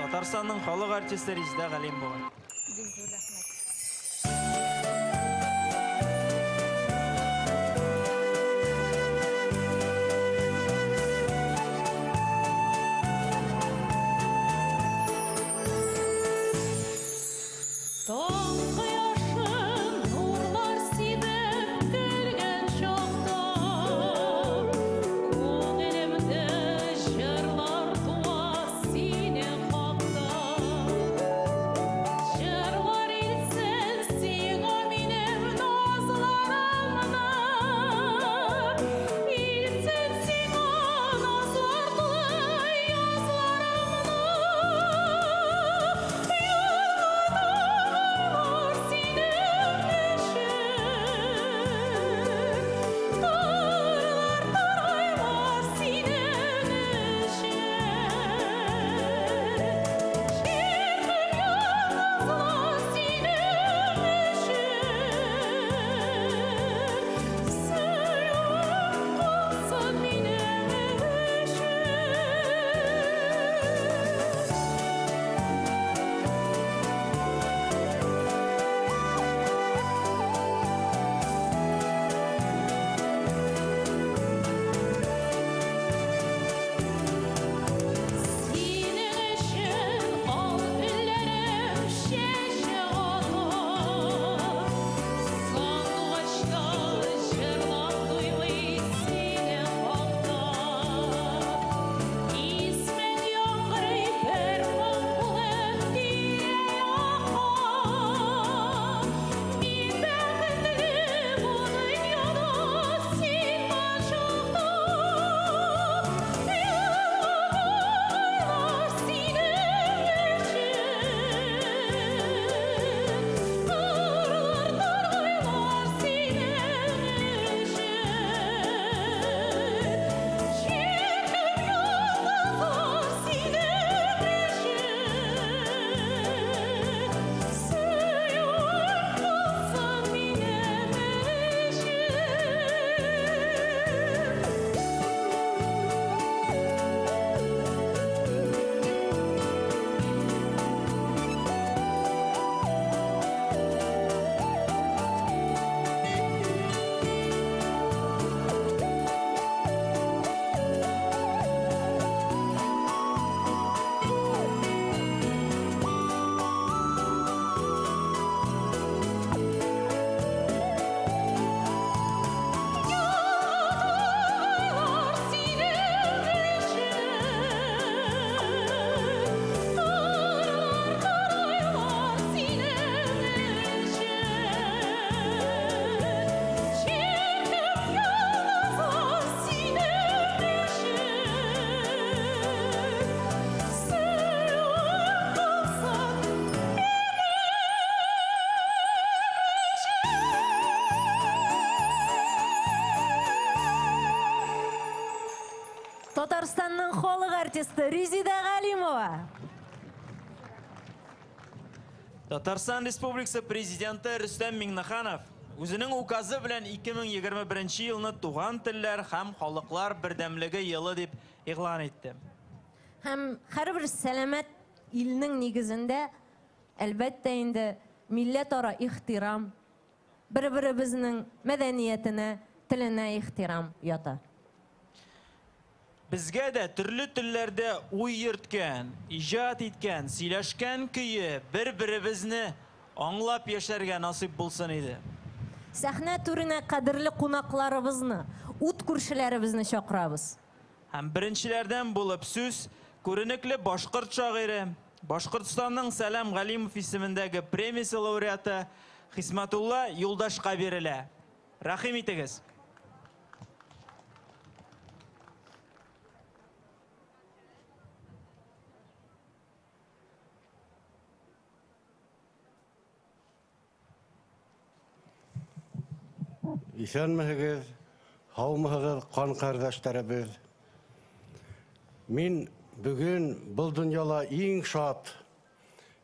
[SPEAKER 5] Татарстанның халык артисты Резеда Галимова.
[SPEAKER 1] Бик зур рәхмәт.
[SPEAKER 3] Таң кояшым нурлар сибеп көлгән чакта, күңелемдә җырлар туа синең хакта. Җырлар
[SPEAKER 6] Татарстанның халык артисты Резида Галимова.
[SPEAKER 5] Татарстан Республикасы Президенты Рөстәм Миңнеханов үзенең указы белән 2021 елны туган телләр һәм халыклар бердәмлеге елы дип игълан итте.
[SPEAKER 6] Һәм һәрбер сәламәт илнең нигезендә, әлбәттә инде, милләтара ихтирам, бер-беребезнең мәдәниятенә, теленә ихтирам ята.
[SPEAKER 5] Безгә дә төрле телләрдә уй йөрткән, иҗат иткән, сөйләшкән көе бер-беребезне аңлап яшәргә насыйп булсын иде.
[SPEAKER 6] Сәхнә түренә кадерле кунакларыбызны, ут күршеләребезне чакырабыз.
[SPEAKER 5] Һәм беренчеләрдән булып сүз күренекле башкорт шагыйре, Башкортстанның Сәлам Галимов исемендәге премиясе лауреаты Хисмәтулла Юлдашка бирелә. Рәхим итегез.
[SPEAKER 14] Исәнмеһегез, һаумыһыгыз, кан кардәшләребез. Мин бүген был дөньяла иң шат,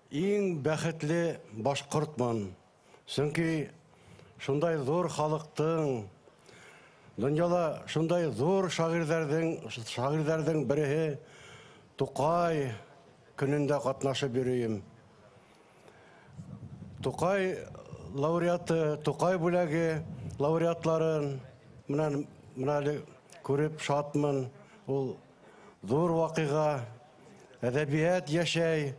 [SPEAKER 14] иң бәхетле башкортмын. Чөнки шундай зур халыктың, дөньяла шундай зур шагыйрьләрнең, шагыйрьләрнең береһе Тукай көнендә катнашып йөрим. Тукай лауреаты, Тукай бүләге лауреатларын менә менә әле күреп шатмын. Ул зур вакыйга, әдәбият яшәй,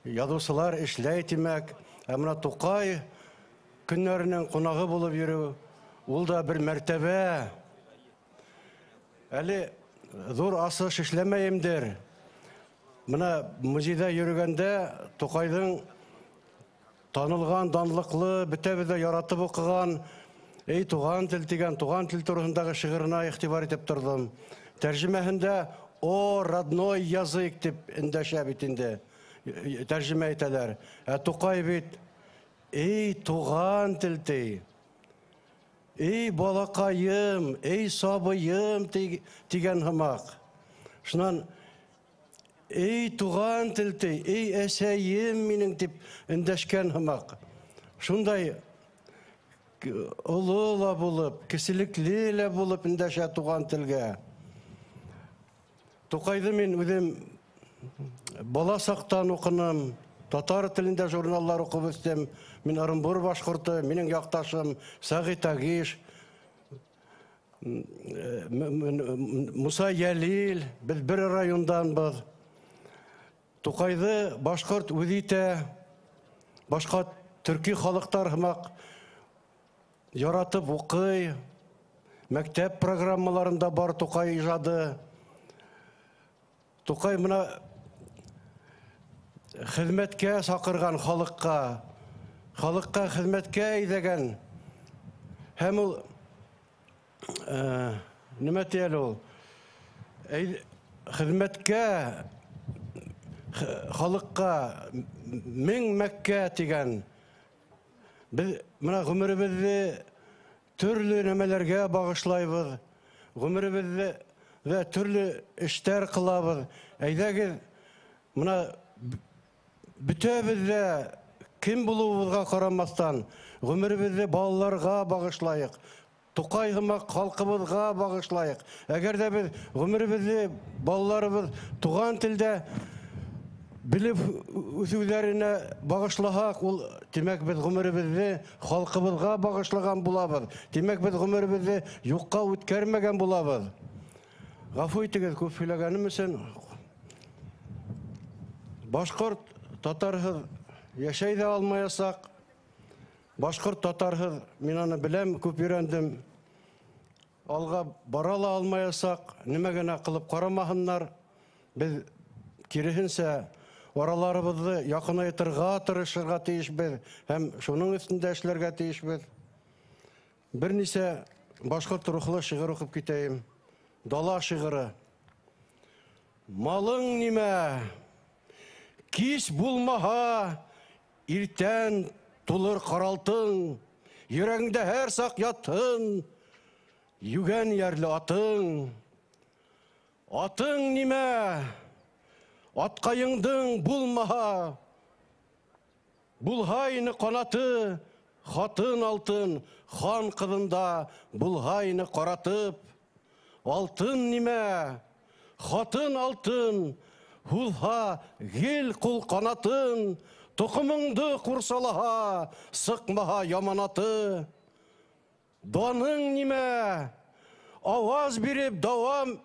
[SPEAKER 14] язучылар эшләй димәк. Ә менә Тукай көннәренең кунагы булып йөрү, ул да бер мәртәбә. Әле зур асыш эшләмәемдер. Менә музейда йөргәндә Тукайның танылган, данлыклы, бөтәбез дә яратып укыган Эй туган тел дигән туган тел турындагы шигыренә игътибар итеп тордым. Тәрҗемәһендә О, родной язык дип эндәшә бит инде. Тәрҗемә итәләр. Ә Тукай бит Эй туган тел ди. Эй балакаем, эй сабыем дигән һымак. Шуннан Эй туган тел ди, эй әсәем минең дип эндәшкән һымак. Шундай олы ла булып, кешелекле лә булып эндәшә туган телгә. Тукайды мин үзем бала сактан укыным, татар телендә журналлар укып үстем. Мин Ырынбур башкорты, минем якташым Сәгыйть Агиш, Муса Ялил, без бер районданбыз. Тукайды башкорт үз итә, башка төрки халыктар һымак яратып укый. Мәктәп программаларында бар Тукай иҗады. Тукай менә хезмәткә чакырган халыкка, халыкка хезмәткә әйдәгән. Һәм ул нимә ди әле ул? Хезмәткә халыкка мең Мәккә дигән. Без менә гомеребезне төрле нәмәләргә багышлайбыз. Гомеребезне дә төрле эшләр кылабыз. Әйдәгез, менә бөтәбез дә кем булуыбызга карамастан, гомеребезне балаларга багышлайык. Тукай һымак халкыбызга багышлайык. Әгәр дә без гомеребезне балаларыбыз туган телдә белеп үсүләренә багышласак, ул димәк без гомеребезне халкыбызга багышлаган булабыз. Димәк без гомеребезне юкка үткәрмәгән булабыз. Гафу итегез күп сөйләгәнем өчен. Башкорт татарһыз яшәй дә алмаячак. Башкорт татарһыз, мин аны беләм, күп өйрәндем. Алга бара ла алмаячак, нимә генә кылып карамаһыннар. Без киреһенчә араларыбызны якынайтырга тырышырга тиешбез һәм шуның өстендә эшләргә тиешбез. Берничә башкорт рухлы шигырь укып китәем. Дала шигыре. Малың нимә? Кич булмаһа, иртән тулыр каралтың, йөрәгеңдә һәр сак ятын, югән ярлы атың. Атың нимә? Аткайыңдың булмаһа, булһайны канаты, хатын алтын, хан кызында булһайны каратып. Алтын нимә? Хатын алтын, һуҙһа гел ҡул ҡанатын, тоҡомоңдо ҡурсалаһа, сыҡмаһа яманаты. Даның нимә? Аваз биреп дауам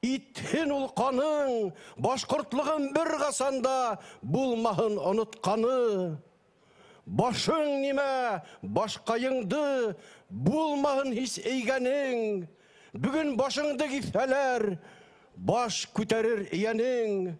[SPEAKER 14] итһен ул ҡаның, башҡортлығын бер ҡасан да булмаһын онотҡаны. Башың нимә? Башҡайыңды булмаһын һис эйгәнең. Бөгөн башыңды киҫһәләр, баш күтәрер эйәнең.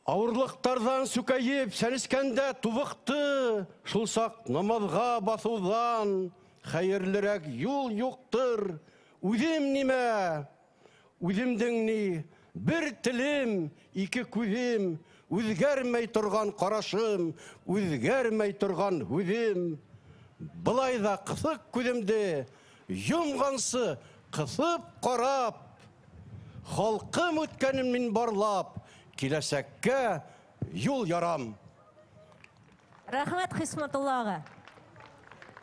[SPEAKER 14] Ауырлыҡтарҙан сүкәйеп, сәнескәндә тубыҡты, шул саҡ намаҙға баҫыуҙан хәйерлерәк юл юҡтыр. Үҙем нимә? Үҙемдең ни? Бер телем, ике күҙем, үҙгәрмәй торған ҡарашым, үҙгәрмәй торған һүҙем. Былай ҙа ҡыҫыҡ күҙемде йомғансы ҡыҫып ҡарап, халҡым үткәнен мин барлап, киләсәккә юл ярам.
[SPEAKER 6] Рәхмәт, Хисмәтулла аға.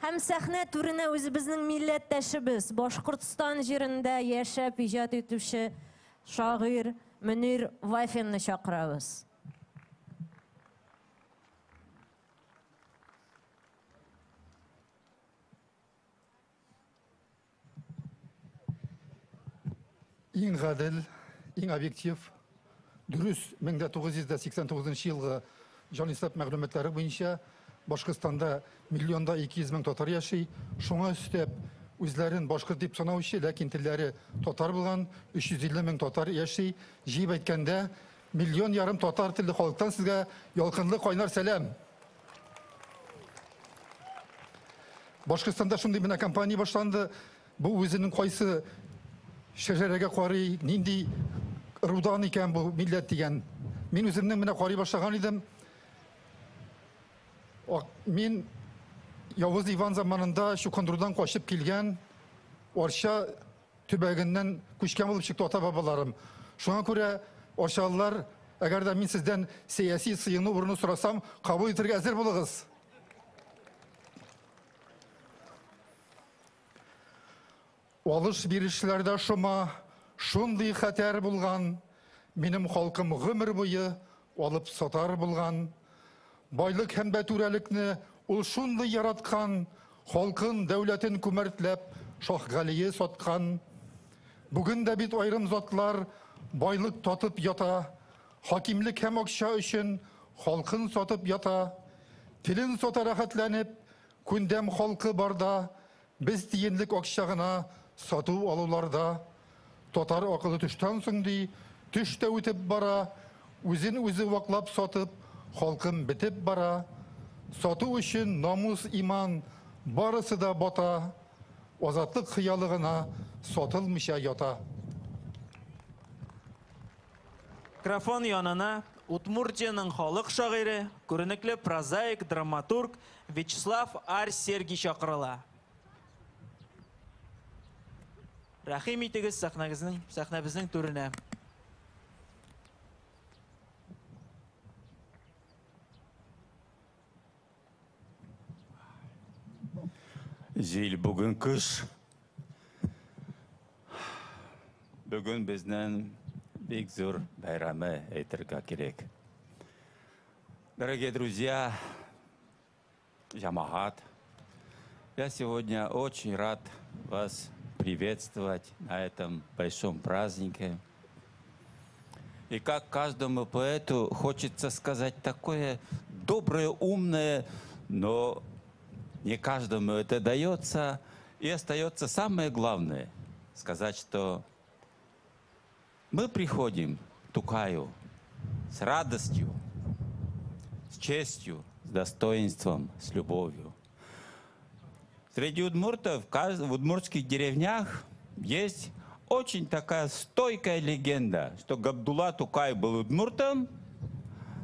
[SPEAKER 6] Һәм сәхнә түренә үзебезнең милләттәшебез, Башҡортостан җирендә яшәп иҗат итүче шагыйрь Мөнир Вафинны чакырабыз.
[SPEAKER 15] Иң гадел, иң объектив, дөрес 1989 елгы җанисәп мәгълүматлары буенча Башкортстанда 1 200 000 татар яши. Шуңа өстәп үзләрен башкорт дип санаучы, ләкин телләре татар булган 350 мең татар яши. Җыеп әйткәндә, 1,5 миллион татар телле халыктан сезгә ялкынлы кайнар сәлам. Башкортстанда шундый менә кампания башланды. Бу үзенең кайсы шәҗәрәгә карый, нинди ырудан икән бу милләт дигән. Мин үземнең менә карый башлаган идем. Мин Явыз Иван заманында чукындырудан качып килгән Арча төбәгеннән күчкән булып чыкты ата-бабаларым. Шуңа күрә арчалылар, әгәр дә мин сездән сәяси сыену урыны сорасам, кабул итәргә әзер булыгыз. Алыш бирешләрдә шома шундый хәтәр булган, минем халкым гомер буе алып сатар булган. Байлык һәм дә түрәлекне ул шундый яраткан, халкын, дәүләтен күмәртләп Шаһгалие саткан. Бүген дә бит аерым затлар байлык татып ята, хакимлек һәм акча өчен халкын сатып ята. Телен сата рәхәтләнеп, күндәм халкы барда, без тиенлек акча гына сату алуларда. Татар акылы төштән соң ди, төш тә үтеп бара, үзен үзе ваклап сатып, халкым бетеп бара. Сату өчен намус, иман барысы да бата, азатлык хыялы гына сатылмыйча ята.
[SPEAKER 5] Микрофон янына Удмуртиянең халык шагыйре, күренекле прозаик, драматург Вячеслав Ар-Сергий чакырыла. Рәхим итегез сәхнәгезнең, сәхнәбезнең түренә.
[SPEAKER 16] Җил бүген кыш. Бүген безнең бик зур бәйрәме әйтергә кирәк. Дорогие друзья, җәмәгать, я сегодня очень рад вас приветствовать на этом большом празднике. И как каждому поэту хочется сказать такое доброе, умное, но не каждому это дается. И остается самое главное сказать, что мы приходим к Тукаю с радостью, с честью, с достоинством, с любовью. Среди удмуртов, в удмуртских деревнях есть очень такая стойкая легенда, что Габдулла Тукай был удмуртом,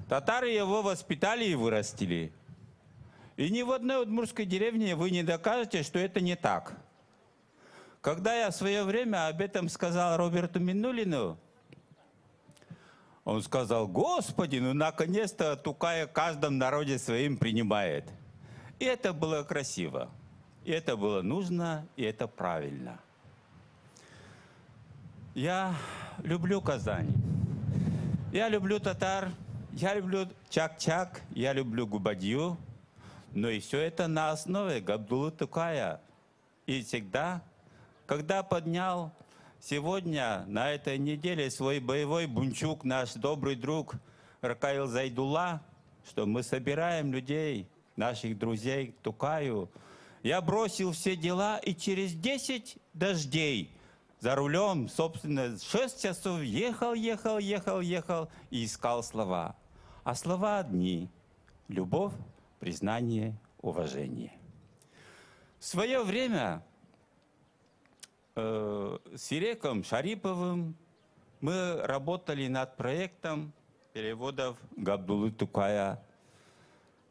[SPEAKER 16] татары его воспитали и вырастили. И ни в одной удмуртской деревне вы не докажете, что это не так. Когда я в свое время об этом сказал Роберту Миннуллину, он сказал: «Господи, ну наконец-то Тукая в каждом народе своим принимает». И это было красиво, и это было нужно, и это правильно. Я люблю Казань, я люблю татар, я люблю чак-чак, я люблю губадью, но и все это на основе Габдуллы Тукая. И всегда, когда поднял сегодня, на этой неделе, свой боевой бунчук наш добрый друг Ркаил Зайдулла, что мы собираем людей, наших друзей к Тукаю, я бросил все дела и через 10 дождей за рулем, собственно, 6 часов ехал, ехал, ехал, ехал и искал слова. А слова одни – любовь, признание, уважение. В свое время с Иреком Шариповым мы работали над проектом переводов Габдуллы Тукая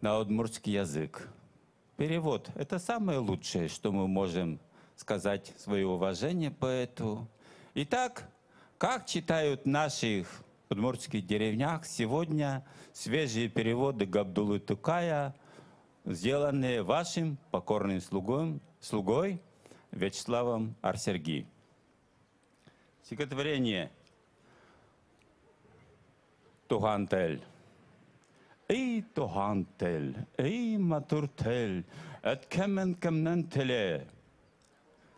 [SPEAKER 16] на удмуртский язык. Перевод – это самое лучшее, что мы можем сказать свое уважение поэту. Итак, как читают в наших удмуртских деревнях сегодня свежие переводы Габдуллы Тукая, сделанные вашим покорным слугой Вячеславом Арсерги. Стихотворение «Туган тел». Эй, туган тел, эй, матур тел, әткәмен кемнең теле?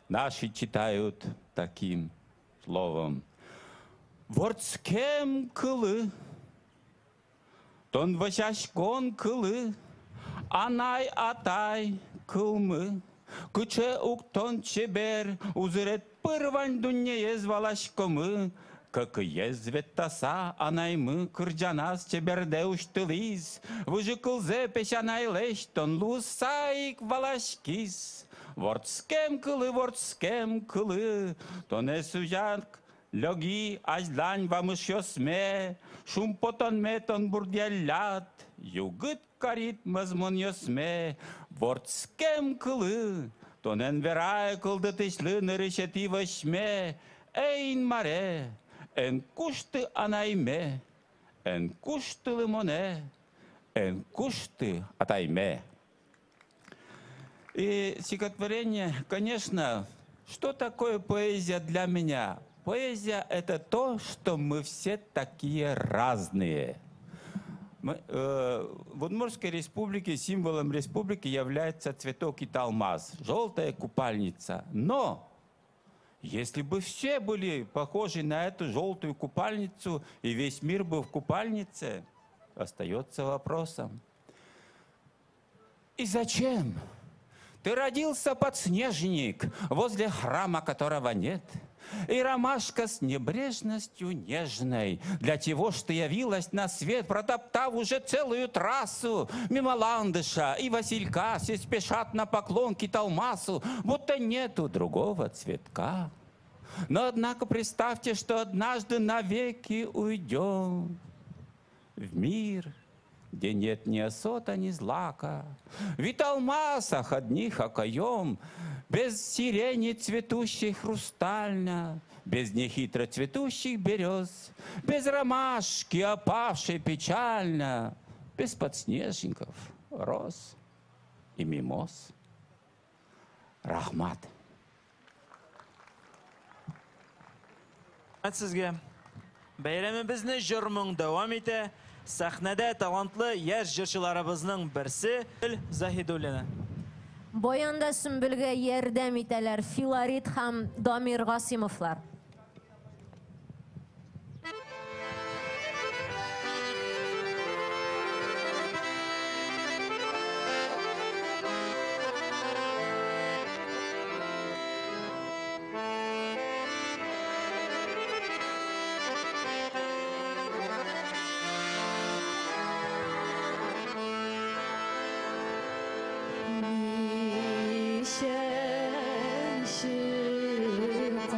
[SPEAKER 16] Наши читают таким словом. Ворцкем кылы, тон васяшкон кылы, анай атай кылмы, кыче уктон чебер, узырет пырвань дунье звалашкомы, как езвет таса анаймы, кырджанас чеберде уштылиз, выжыкылзе пешанайлеш, тон лусайк валашкис. Ворцкем кылы, тоне сужак, лёги, ажлань вамыш ёсме, шум потон метон бурдялят, югыт карит мазмон ёсме, ворцкем кылы, тонен верай кылдытышлы нырышети вышме, эйн маре, эн кушты анайме, эн кушты лимоне, эн кушты атайме. И стихотворение, конечно, что такое поэзия для меня? Поэзия — это то, что мы все такие разные. В Удмуртской республике символом республики является цветок италмас, желтая купальница. Но если бы все были похожи на эту желтую купальницу, и весь мир был в купальнице, остается вопросом. И зачем? Ты родился подснежник, возле храма которого нет. И ромашка с небрежностью нежной, для чего ж ты явилась на свет, протоптав уже целую трассу. Мимо ландыша и василька все спешат на поклон к Италмасу, будто нету другого цветка. Но однако представьте, что однажды навеки уйдем в мир, где нет ни осота, ни злака, в италмасах одних окоем, без сирени цветущей хрустально, без нехитро цветущих берез, без ромашки, опавшей печально, без подснежников, роз и мимоз. Рахмат.
[SPEAKER 5] Сезгә. Бәйрәмебезне җыр-моң дәвам итә. Сәхнәдә талантлы яшь җырчыларыбызның берсе Заһидуллина.
[SPEAKER 6] Баянда Сөмбелгә ярдәм итәләр Филарит һәм Дамир Гасимовлар.
[SPEAKER 3] Ничәнче кат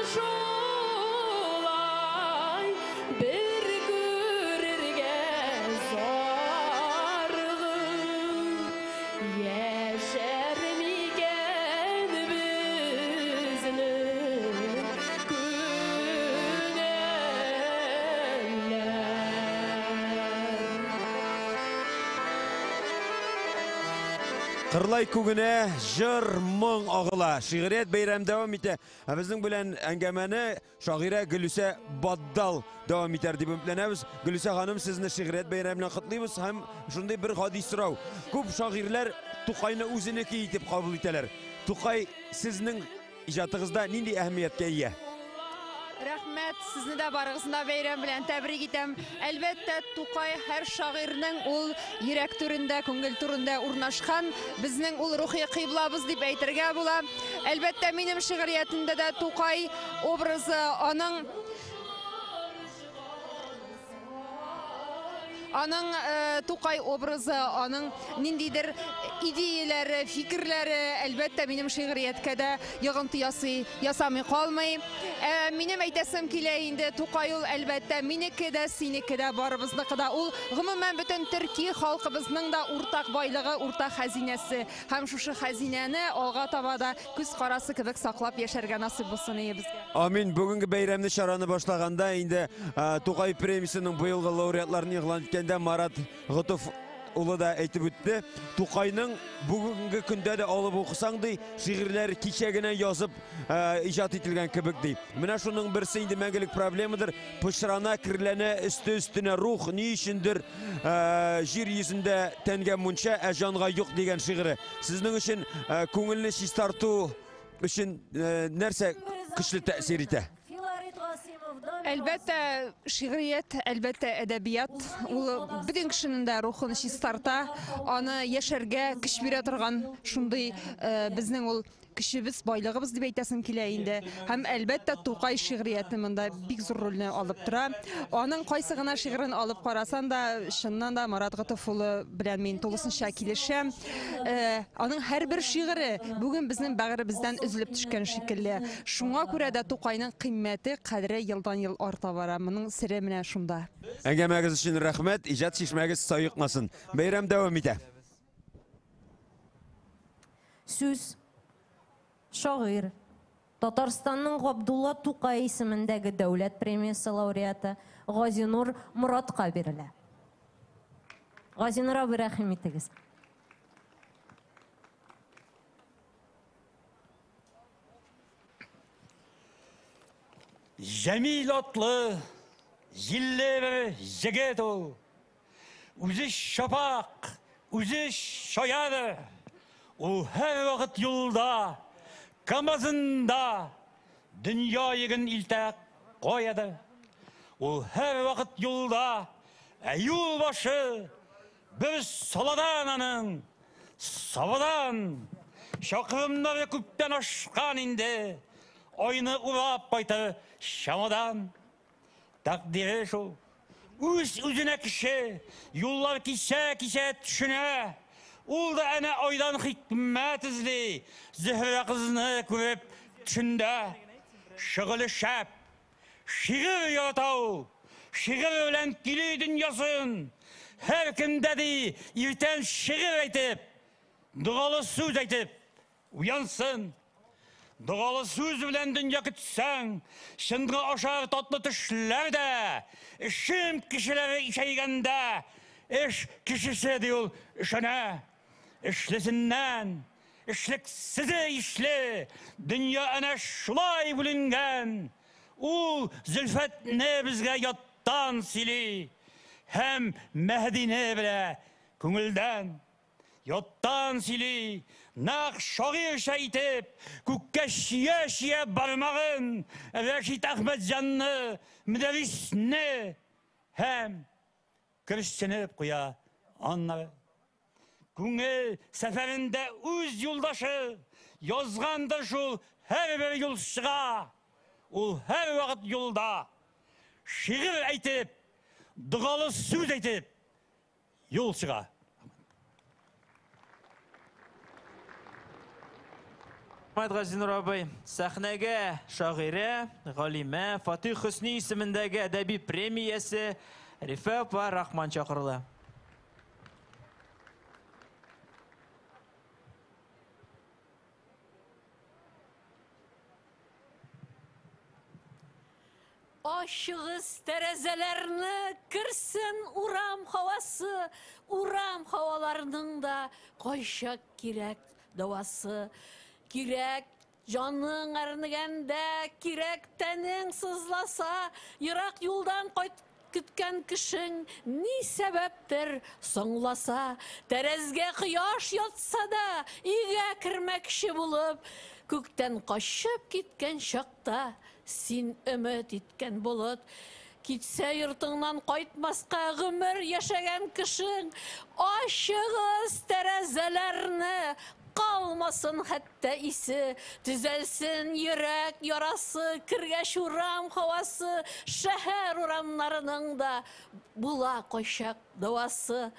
[SPEAKER 3] Шулай бер күрергә зарыгып яшәр микән безнең күңелләр?
[SPEAKER 2] Кырлай күгенә җыр моң агыла. Шигърият бәйрәм дәвам итә. Ә безнең белән әңгәмәне шагыйрә Гөлүсә Баддал дәвам итәр дип өметләнәбез. Гөлүсә ханым, сезне шигърият бәйрәме белән котлыйбыз һәм шундый бер гади сорау. Күп шагыйрьләр Тукайны үзенеке итеп кабул итәләр. Тукай сезнең иҗатыгызда нинди әһәмияткә ия?
[SPEAKER 17] Рәхмәт, сезне дә барыгызны да бәйрәм белән тәбрик итәм. Әлбәттә, Тукай һәр шагыйрьнең ул йөрәк түрендә, күңел түрендә урнашкан, безнең ул рухи кыйблабыз дип әйтергә була. Әлбәттә, минем шигъриятемдә дә Тукай образы, аның Аның Тукай образы, аның ниндидер идеяләре, фикерләре, әлбәттә, минем шигърияткә дә йогынты ясый, ясамый калмый. Минем әйтәсем килә инде, Тукай ул, әлбәттә, минеке дә, синеке дә, барыбызныкы да. Ул, гомумән, бөтен төрки халкыбызның да уртак байлыгы, уртак хәзинәсе. Һәм шушы хәзинәне алга таба да күз карасы кебек саклап яшәргә насыйп булсын ие безгә.
[SPEAKER 2] Амин. Бүгенге бәйрәмне чараны башлаганда инде Тукай премиясенең быелгы лауреатларын игълан иткәндә Марат Готов улы да әйтеп үтте. Тукайның бүгенге көндә дә алып укысаң ди, шигырьләре кичә генә язып иҗат ителгән кебек ди. Менә шуның берсе инде мәңгелек проблемадыр. Пычрана, керләнә, өсте өстенә рух, ни өчендер җир йөзендә тәнгә мунча, ә җанга юк дигән шигыре. Сезнең өчен күңелне чистарту өчен нәрсә көчле тәэсир итә?
[SPEAKER 17] Әлбәттә, шигърият, әлбәттә, әдәбият ул бөтен кешенең дә рухын чистарта, аны яшәргә көч бирә торган шундый безнең ул көчебез, байлыгыбыз дип әйтәсем килә инде. Һәм әлбәттә, Тукай шигърияте монда бик зур рольне алып тора. Аның кайсы гына шигырен алып карасан да, чыннан да Марат Готыф улы белән мин тулысынча килешәм. Аның һәрбер шигыре бүген безнең бәгыребездән өзелеп төшкән шикелле. Шуңа күрә дә Тукайның кыйммәте, кадере елдан-ел арта бара. Моның сере менә шунда.
[SPEAKER 2] Әңгәмәгез өчен рәхмәт, иҗат чишмәгез саекмасын. Бәйрәм дәвам итә.
[SPEAKER 6] Сүз шагыйрь, Татарстанның Габдулла Тукай исемендәге дәүләт премиясе лауреаты Газинур Моратка бирелә. Газинур абый, рәхим итегез.
[SPEAKER 18] Җәмил атлы, җилле бер җегет ул. Үзе чапак, үзе чаядыр. Ул һәрвакыт юлда, КАМАЗында дөнья йөген илтә каядыр. Ул һәрвакыт юлда, ә юл башы бер саладан аның, сабадан. Чакрымнары күптән ашкан инде, айны урап кайтыр чамадан. Тәкъдире шул. Үз үзенә кеше, юллар кисә-кисә төшенә. Ул да әнә айдан хикмәт эзли, Зөһрә кызны күреп төшендә. Шөгыле шәп, шигырь ярата ул, шигырь белән көйли дөньясын. Һәркемдә ди, иртән шигырь әйтеп, догалы сүз әйтеп, уянсын. Догалы сүз белән дөнья көтсәң, чынга ашар татлы төшләр дә, эшем кешеләре ишәйгәндә, эш кешесе ди ул ышана. Эшлесеннән, эшлексезе ишле, дөнья әнә шулай бүленгән. Ул Зөлфәтне безгә яттан сөйли һәм Мәһдине белә күңелдән. Яттан сөйли, нәкъ шагыйрьчә итеп, күккә чөя-чөя бармагын, Рәшит Әхмәтҗанны, Мөдәррисне һәм көрсенеп куя аннары. Күңел сәфәрендә үз юлдашы язгандыр шул һәрбер юлчыга. Ул һәрвакыт юлда. Шигырь әйтеп, догалы сүз әйтеп, юл чыга.
[SPEAKER 5] Рәхмәт, Газинур абый. Сәхнәгә шагыйрә, галимә Фатих Хөсни исемендәге әдәби премиясе Рифә апа Рахман чакырыла.
[SPEAKER 11] Ачыгыз тәрәзәләрне, керсен урам һавасы, урам һаваларының да кайчак кирәк дәвасы. Кирәк җаның әрнегәндә, кирәк тәнең сызласа, ерак юлдан кайт көткән кешең ни сәбәптер соңласа, тәрәзгә кояш ятса да, өйгә кермәкче булып, күктән качып киткән чакта син өмет иткән болыт китсә йортыңнан кайтмаска гомер яшәгән кешең, ачыгыз тәрәзәләрне, калмасын хәтта исе, төзәлсен йөрәк ярасы, кергәч урам һавасы, шәһәр урамнарының да була кайчак дәвасы.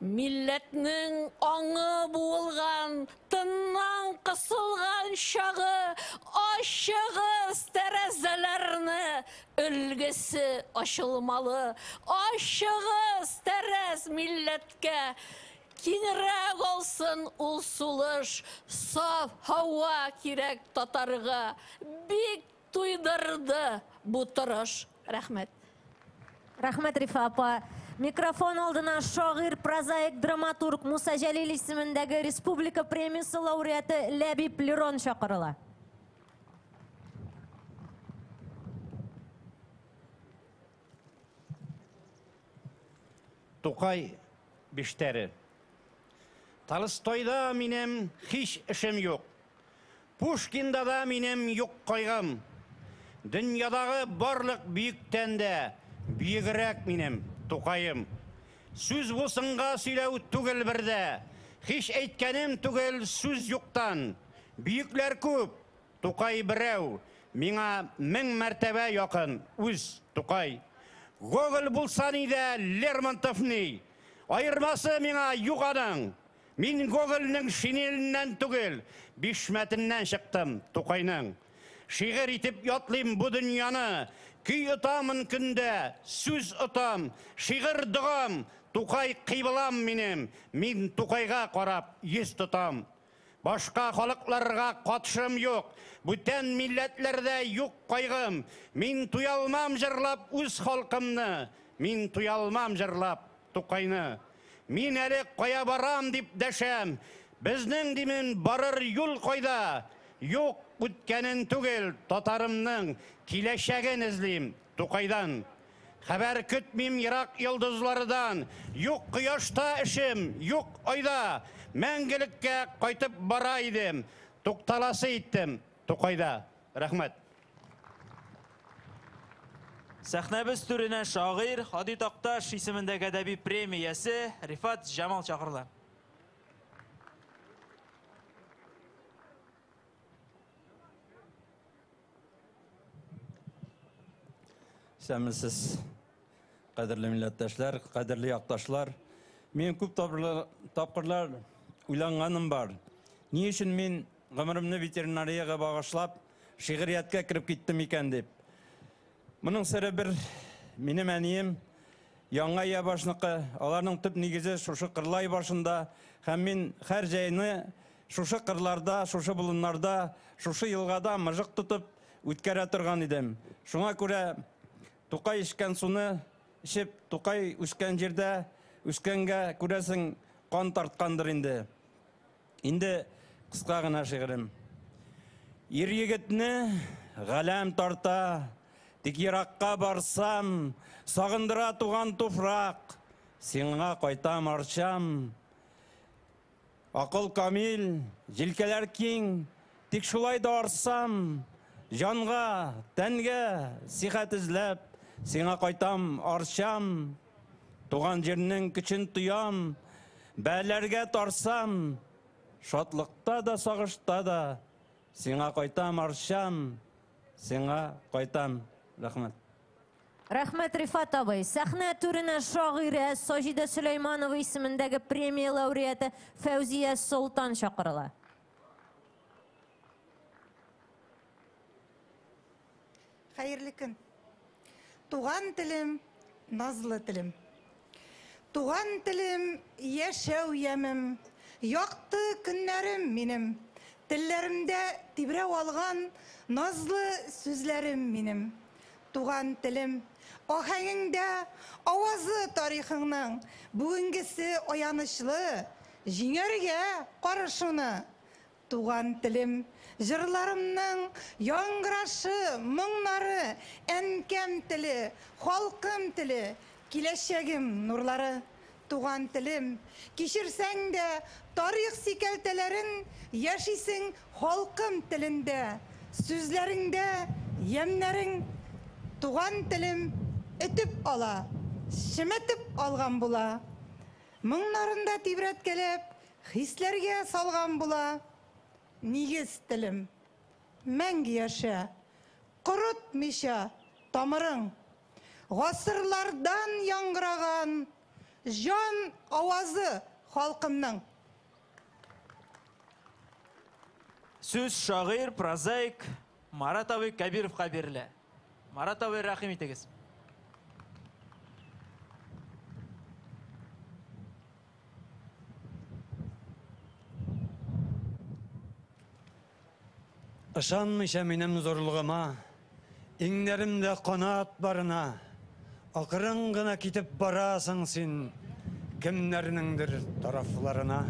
[SPEAKER 11] Милләтнең аңы буылган, тыннан кысылган чагы, ачыгыз тәрәзәләрне, өлгесе ачылмалы. Ачыгыз тәрәз милләткә, киңрәк алсын ул сулыш, саф һава кирәк татарга. Бик туйдырды бу торыш. Рәхмәт.
[SPEAKER 6] Рәхмәт, Рифа апа. Микрофон алдына шагыйрь, прозаик, драматург Муса Җәлил исемендәге республика премиясе лауреаты Ләбиб Лерон чакырыла.
[SPEAKER 19] Тукай биштәре. Толстойда минем һич эшем юк. Пушкинда да минем юк кайгым. Дөньядагы барлык бөектән дә бөегрәк минем Тукаем. Сүз булсынга сөйләү түгел бер дә. Һич әйткәнем түгел сүз юктан. Бөекләр күп, Тукай берәү. Миңа 1000 мәртәбә якын үз Тукай. Гоголь булса ни дә, Лермонтов ни. Аермасы миңа юк аның. Мин Гогольнең шинеленнән түгел, бишмәтеннән чыктым Тукайның. Шигырь итеп ятлыйм бу дөньяны, көй отамын көндә, сүз отам, шигырь догам, Тукай кыйблам минем, мин Тукайга карап йөз тотам. Башка халыкларга катшым юк, бүтән милләтләрдә юк кайгым. Мин туялмам җырлап үз халкымны, мин туялмам җырлап Тукайны. Мин әле кая барам дип дәшәм, безнең димен барыр юл кайда? Юк, үткәнен түгел, татарымның киләчәген эзлим Тукайдан. Хәбәр көтмим ерак йолдызлардан, юк кояшта эшем, юк айда. Мәңгелеккә кайтып бара идем, тукталасы иттем Тукайда. Рәхмәт.
[SPEAKER 5] Сәхнәбез түренә шагыйрь Һади Такташ исемендәге әдәби премиясе Рифат Җамал чакырыла.
[SPEAKER 20] Исәнмесез, кадерле милләттәшләр, кадерле якташлар. Мин күп тапкырлар уйланганым бар. Ни өчен мин гомеремне ветеринариягә багышлап, шигърияткә кереп киттем икән дип. Моның сере бер, минем әнием Яңа Ябашныкы, аларның төп нигезе шушы Кырлай башында, һәм мин һәр җәйне шушы кырларда, шушы болыннарда, шушы елгада мыжык тотып үткәрә торган идем. Шуңа күрә Тукай эчкән суны эчеп, Тукай үскән җирдә үскәнгә, күрәсең, кан тарткандыр инде. Инде кыска гына шигырем. Ир егетне галәм тарта, тик еракка барсам, сагындыра туган туфрак, сиңа кайтам Арчам. Акыл камил, җилкәләр киң, тик шулай да арсам, җанга, тәнгә сихәт эзләп, сиңа кайтам Арчам. Туган җирнең көчен тоям, бәләргә тарсам, шатлыкта да, сагышта да, сиңа кайтам Арчам, сиңа кайтам. Рәхмәт.
[SPEAKER 6] Рәхмәт, Рифат абый. Сәхнә түренә шагыйрә Саҗидә Сөләйманова исемендәге премия лауреаты Фәүзия Солтан чакырыла.
[SPEAKER 21] Хәерле көн. Туган телем, назлы телем. Туган телем, яшәү ямем, якты көннәрем минем. Телләремдә тибрәү алган назлы сүзләрем минем. Туган телем, аһәңеңдә авазы тарихыңның, бүгенгесе аянычлы, җиңәргә карышуны. Туган телем, җырларымның яңгырашы, моңнары, әнкәм теле, халкым теле, киләчәгем нурлары. Туган телем, кичерсәң дә тарих сикәлтәләрен, яшисең халкым телендә. Сүзләреңдә ямьнәрең, туган телем өтеп ала, чеметеп алган була. Моңнарында тибрәткәләп, хисләргә салган була. Нигез телем, мәңге яшә, корытмыйча тамырың. Гасырлардан яңгыраган җан авазы халкымның.
[SPEAKER 5] Сүз шагыйрь, прозаик Марат абый Кәбировка бирелә. Марат абый, рәхим итегез.
[SPEAKER 22] Ышанмыйча минем зурлыгыма, иңнәремдә канат барына, акрын гына китеп барасың син кемнәрнеңдер тарафларына.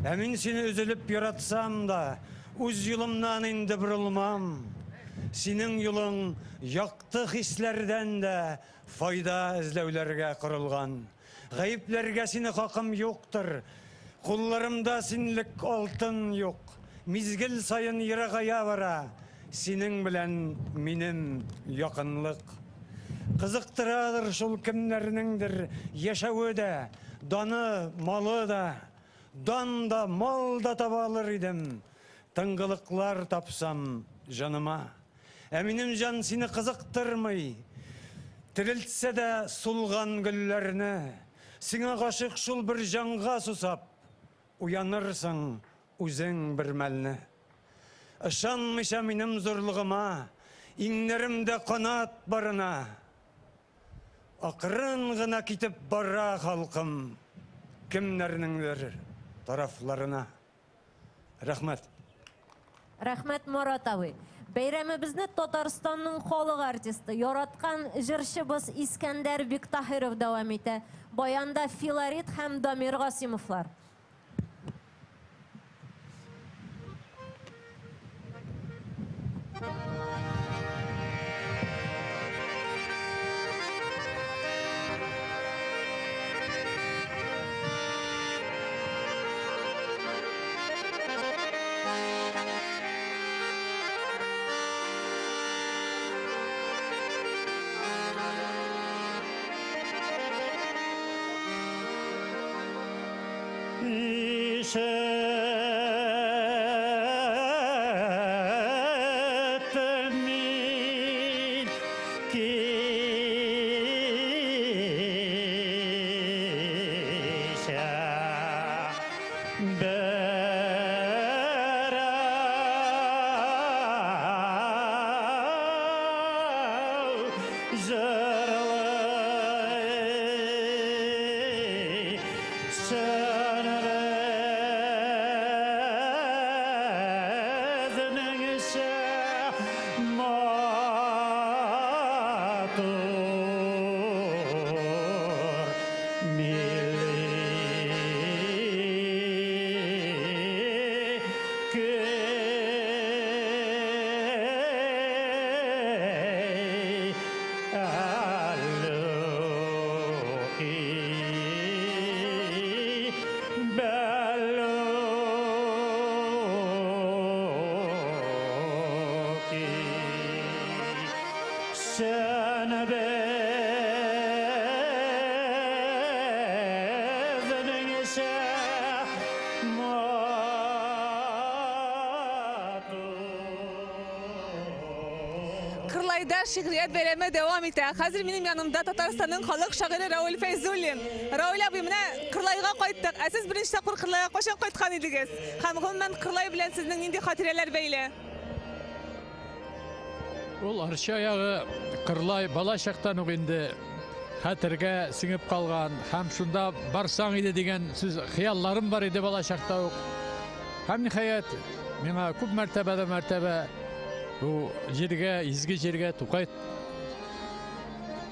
[SPEAKER 22] Ә мин сине өзелеп яратсам да, үз юлымнан инде борылмам. Синең юлың якты хисләрдән дә файда эзләүләргә корылган. Гаепләргә сине хакым юктыр. Кулларымда синлек алтын юк. Мизгел саен ерагая бара. Синең белән минем якынлык. Кызыктырадыр шул кемнәрнеңдер яшәве дә, даны, малы да. Дан да, мал да таба алыр идем. Тынгылыклар тапсам җаныма. Ә минем җан сине кызыктырмый. Терелтсә дә сулган гөлләрне, сиңа гашыйк шул бер җанга сусап, уянырсың үзең бер мәлне. Ышанмыйча минем зурлыгыма, иңнәремдә канат барына. Акрын гына китеп бара халкым, кемнәрнеңдер тарафларына. Рәхмәт.
[SPEAKER 6] Рәхмәт, Марат абый. Бәйрәмебезне Татарстанның халык артисты, яраткан җырчыбыз Искәндәр Биктаһиров дәвам итә. Баянда Филарит һәм Дамир Гасимовлар.
[SPEAKER 22] Ишеттем мин кичә берәү җырлый чын безнеңчә матур милли көй әллүки бәллүки Sen безнеңчә
[SPEAKER 1] Кырлайда шигърият бәйрәме дәвам итә. Хәзер минем янымда Татарстанның халык шагыйре Рауль Фәйзуллин. Рауль абый, менә Кырлайга кайттык. Ә сез беренче тапкыр Кырлайга кайчан кайткан идегез? Һәм гомумән Кырлай белән сезнең нинди хатирәләр бәйле?
[SPEAKER 4] Ул Арча ягы Кырлай бала чактан ук инде хәтергә сеңеп калган һәм шунда барсаң иде дигән сүз хыялларым бар иде бала чакта ук. Һәм ниһаять, миңа күп мәртәбә дә мәртәбә бу җиргә, изге җиргә Тукай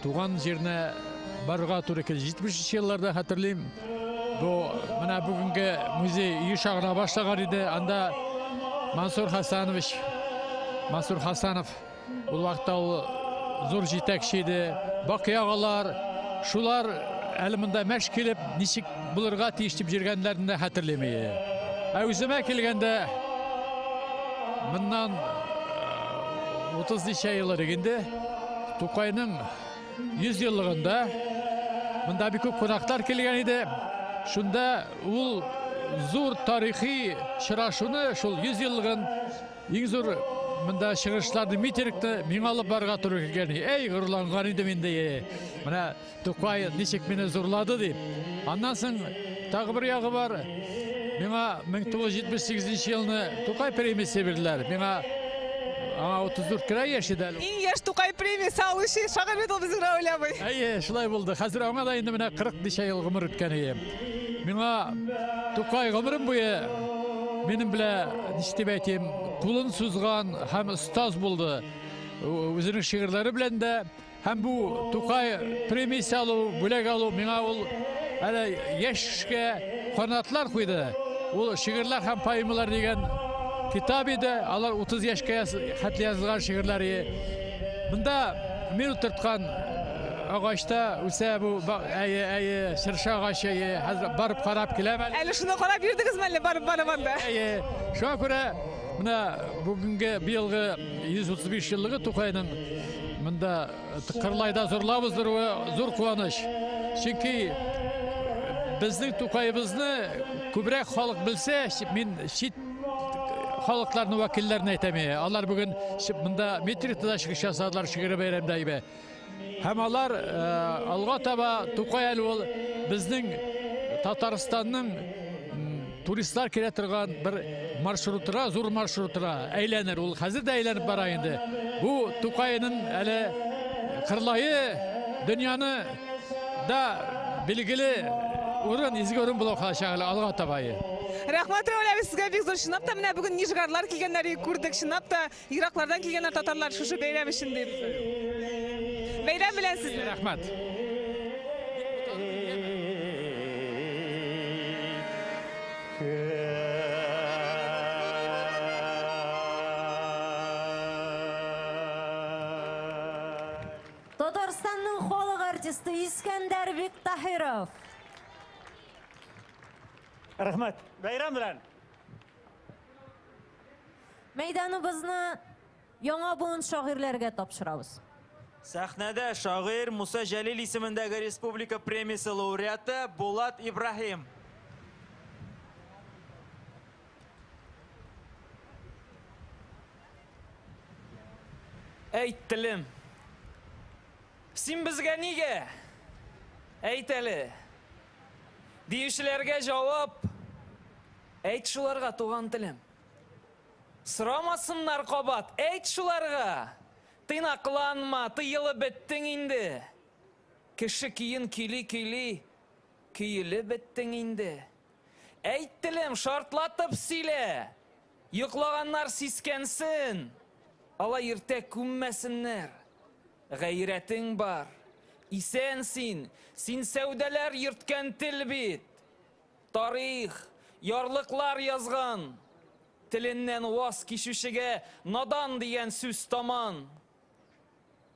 [SPEAKER 4] туган җиренә барырга туры килде. 70 елларда хәтерлим, бу менә бүгенге музей оеша гына башлаган иде. Анда Мансур Хасанович, Мансур Хасанов ул вакытта ул зур җитәкче иде. Бакый агалар, шулар әле монда мәш килеп, ничек булырга тиеш дип йөргәннәрен дә хәтерлим. Ә үземә килгәндә, моннан 30 ничә ел элек инде Тукайның 100 еллыгында монда бик күп кунаклар килгән иде. Шунда ул зур тарихи очрашуны, шул 100 еллыгын иң зур монда чыгышларны, митингны миңа алып барырга туры килгән. Әй, горурланган идем инде. Менә Тукай ничек мине зурлады дип. Аннан соң тагы бер ягы бар. Миңа 1978 елны Тукай премиясе бирделәр. Миңа аңа 34 кенә яшь иде әле.
[SPEAKER 1] Иң яшь Тукай премиясе алучы шагыйрь бит ул безнең Равил абый.
[SPEAKER 4] Әйе, шулай булды. Хәзер аңа да инде менә 40 ничә ел гомер үткән иде. Миңа Тукай гомерем буе минем белән, ничек дип әйтим, кулын сузган һәм остаз булды. Үзенең шигырьләре белән дә Һәм бу Тукай премиясе алу, бүләк алу миңа ул әле яшь кешегә канатлар куйды. Ул шигырьләр һәм поэмалар дигән китап иде. Алар 30 яшькә хәтле язылган шигырьләр. Монда мин утырткан агачта үсә бу әйе, әйе, чыршы агачы, әйе, хәзер барып карап киләм әле.
[SPEAKER 1] Әле шуны карап йөрдегезме әллә барып барып анда?
[SPEAKER 4] Әйе. Шуңа күрә менә бүгенге быелгы 135 еллыгы Тукайның Монда Кырлайда зурлап уздыруы зур куаныч. Чөнки безнең Тукаебызны күбрәк халык белсә, мин чит халыкларның вәкилләрен әйтәм. Алар бүген монда митингта да чыгыш ясадылар шигъри бәйрәмдә иде. Һәм алар алга таба Тукай әле ул безнең Татарстанның туристлар килә торган бер маршрутра, зур маршрутра әйләнер. Ул хәзер дә әйләнеп бара инде. Бу Тукайның әле Кырлае дөньяны да билгеле урын, изге урын булып калачак әле алга таба.
[SPEAKER 1] Рәхмәт, Равил абый, сезгә бик зур. Чынлап та менә бүген нижгарлар килгәннәр күрдек. Чынлап та ераклардан килгәннәр татарлар шушы бәйрәм өчен дип. Бәйрәм белән сезне.
[SPEAKER 4] Рәхмәт.
[SPEAKER 6] Татарстанның халык артисты Искәндәр Биктаһиров.
[SPEAKER 22] Рәхмәт. Бәйрәм белән.
[SPEAKER 6] Мәйданыбызны яңа буын шагыйрьләргә тапшырабыз.
[SPEAKER 5] Сәхнәдә шагыйрь Муса Җәлил исемендәге республика премиясе лауреаты Булат Ибраһим.
[SPEAKER 10] Әйт, телем. Син безгә нигә? Әйт әле. Диючеләргә җавап. Әйт шуларга, туган телем. Сорамасыннар кабат, әйт шуларга. Тыйнакланма, тыелып беттең инде. Кеше көен көйли-көйли, көелеп беттең инде. Әйт, телем, шартлатып сөйлә. Йоклаганнар сискәнсен. Алай иртә күммәсеннәр. Гайрәтең бар. Исән син. Син сәүдәләр йөрткән тел бит. Тарих, ярлыклар язган. Теленнән ваз кичүчегә надан дигән сүз таман.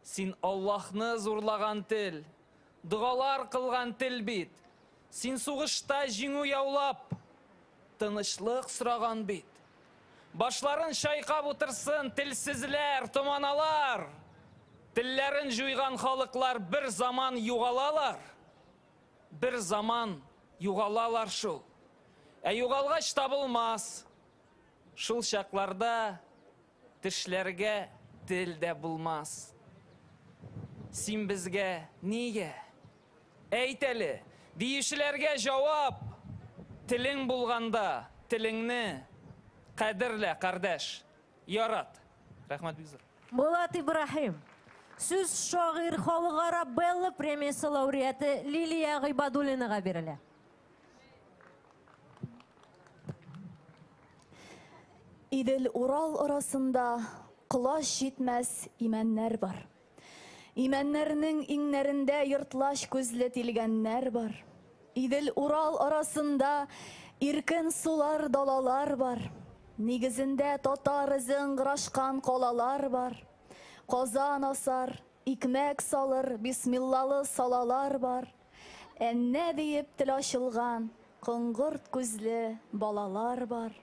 [SPEAKER 10] Син Аллаһны зурлаган тел, догалар кылган тел бит. Син сугышта җиңү яулап, тынычлык сораган бит. Башларын чайкап утырсын телсезләр, томаналар. Телләрен җуйган халыклар бер заман югалалар. Бер заман югалалар шул. Ә югалгач табылмас. Шул чакларда тешләргә тел дә булмас. Син безгә нигә? Әйт әле, диючеләргә җавап. Телең булганда, телеңне кадерлә, кардәш. Ярат. Рәхмәт бик зур.
[SPEAKER 6] Булат Ибраһим. Сүз шагыйрь халыкара Белла премиясе лауреаты Лилия Гыйбадуллинага бирелә.
[SPEAKER 7] Идел-Урал арасында колач җитмәс имәннәр бар. Имәннәрнең иңнәрендә ертлач күзле тилгәннәр бар. Идел-Урал арасында иркен сулар, далалар бар. Нигезендә татар эзе ыңгырашкан калалар бар. Казан асар, икмәк салыр, бисмиллалы салалар бар. Әннә диеп тел ачылган, коңгырт күзле балалар бар.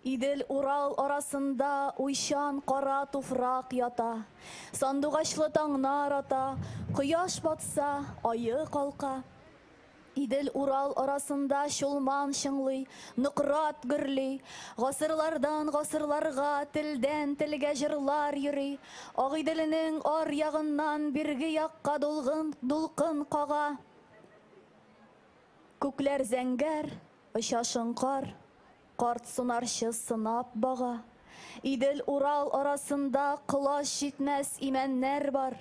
[SPEAKER 7] Идел-Урал арасында уйчан кара туфрак ята. Сандугачлы таңнар ата, кояш батса, ае калка. Идел-Урал арасында Чулман чыңлый, Нократ гөрли. Гасырлардан гасырларга, телдән телгә җырлар йөри. Агыйделенең ар ягыннан бирге якка дулгын, дулкын кага. Күкләр зәңгәр, оча шоңкар, карт сунарчы сынап бага. Идел-Урал арасында колач җитмәс имәннәр бар.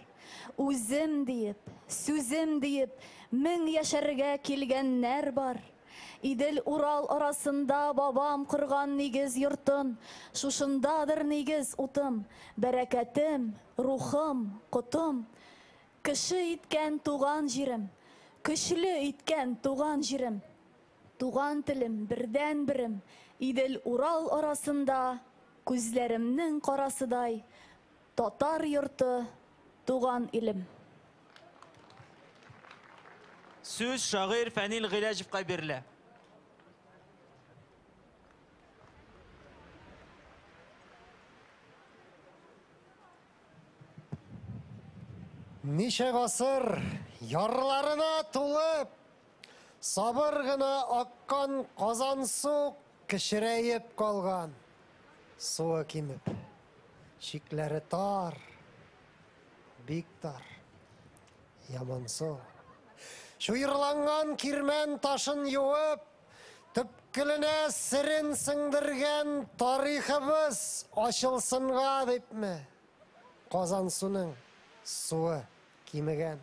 [SPEAKER 7] Үзем диеп, сүзем диеп, мең яшәргә килгәннәр бар. Идел-Урал арасында бабам корган нигез йортын, шушындадыр нигез утым, бәрәкәтем, рухым, котым. Кеше иткән туган җирем, көчле иткән туган җирем. Туган телем, бердәнберем, Идел-Урал арасында күзләремнең карасыдай, татар йорты, туган илем.
[SPEAKER 5] Сүз шагыйрь Фәнил Гыйләҗевка бирелә.
[SPEAKER 8] Ничә гасыр ярларына тулып, сабыр гына аккан Казансу кечерәеп калган. Суы кимеп, чикләре тар, бик тар. Ямансу. Чуерланган кирмән ташын юып, төпкеленә серен сеңдергән тарихыбыз ачылсынга дипме? Казансуның суы кимегән.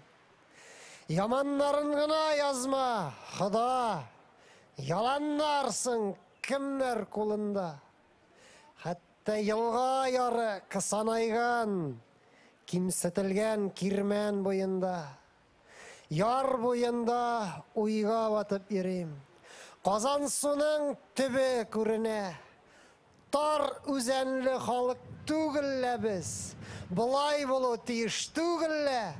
[SPEAKER 8] Яманнарын гына язма, Хода! Яланнар соң кемнәр кулында? Хәтта елга яры кысанайган, кимсетелгән кирмән буенда. Яр буенда уйга батып йөрим. Казансуның төбе күренә. Тар үзәнле халык түгел лә без. Болай булу тиеш түгел лә.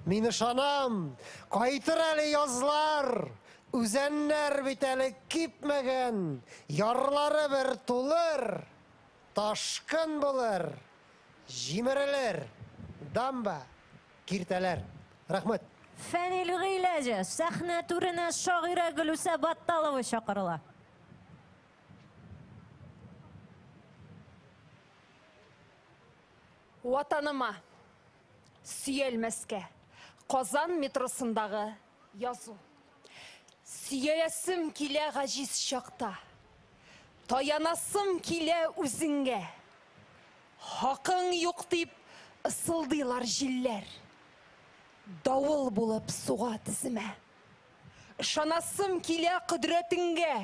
[SPEAKER 8] Мин ышанам, кайтыр әле язлар. Үзәннәр бит әле кипмәгән, ярлары бер тулыр, ташкын булыр, җимерелер дамба, киртәләр. Рәхмәт.
[SPEAKER 6] Фәнил Гыйләҗев, сәхнә түренә шагыйрә Гөлүсә Батталова чакырыла.
[SPEAKER 17] Ватаныма сөялмәскә Казан метросындагы язу. Сөяләсем килә гаҗиз чакта. Таянасым килә үзеңгә. Хакың юк дип ысылдыйлар җилләр. Давыл булып суга теземә. Ышанасым килә кодрәтеңгә,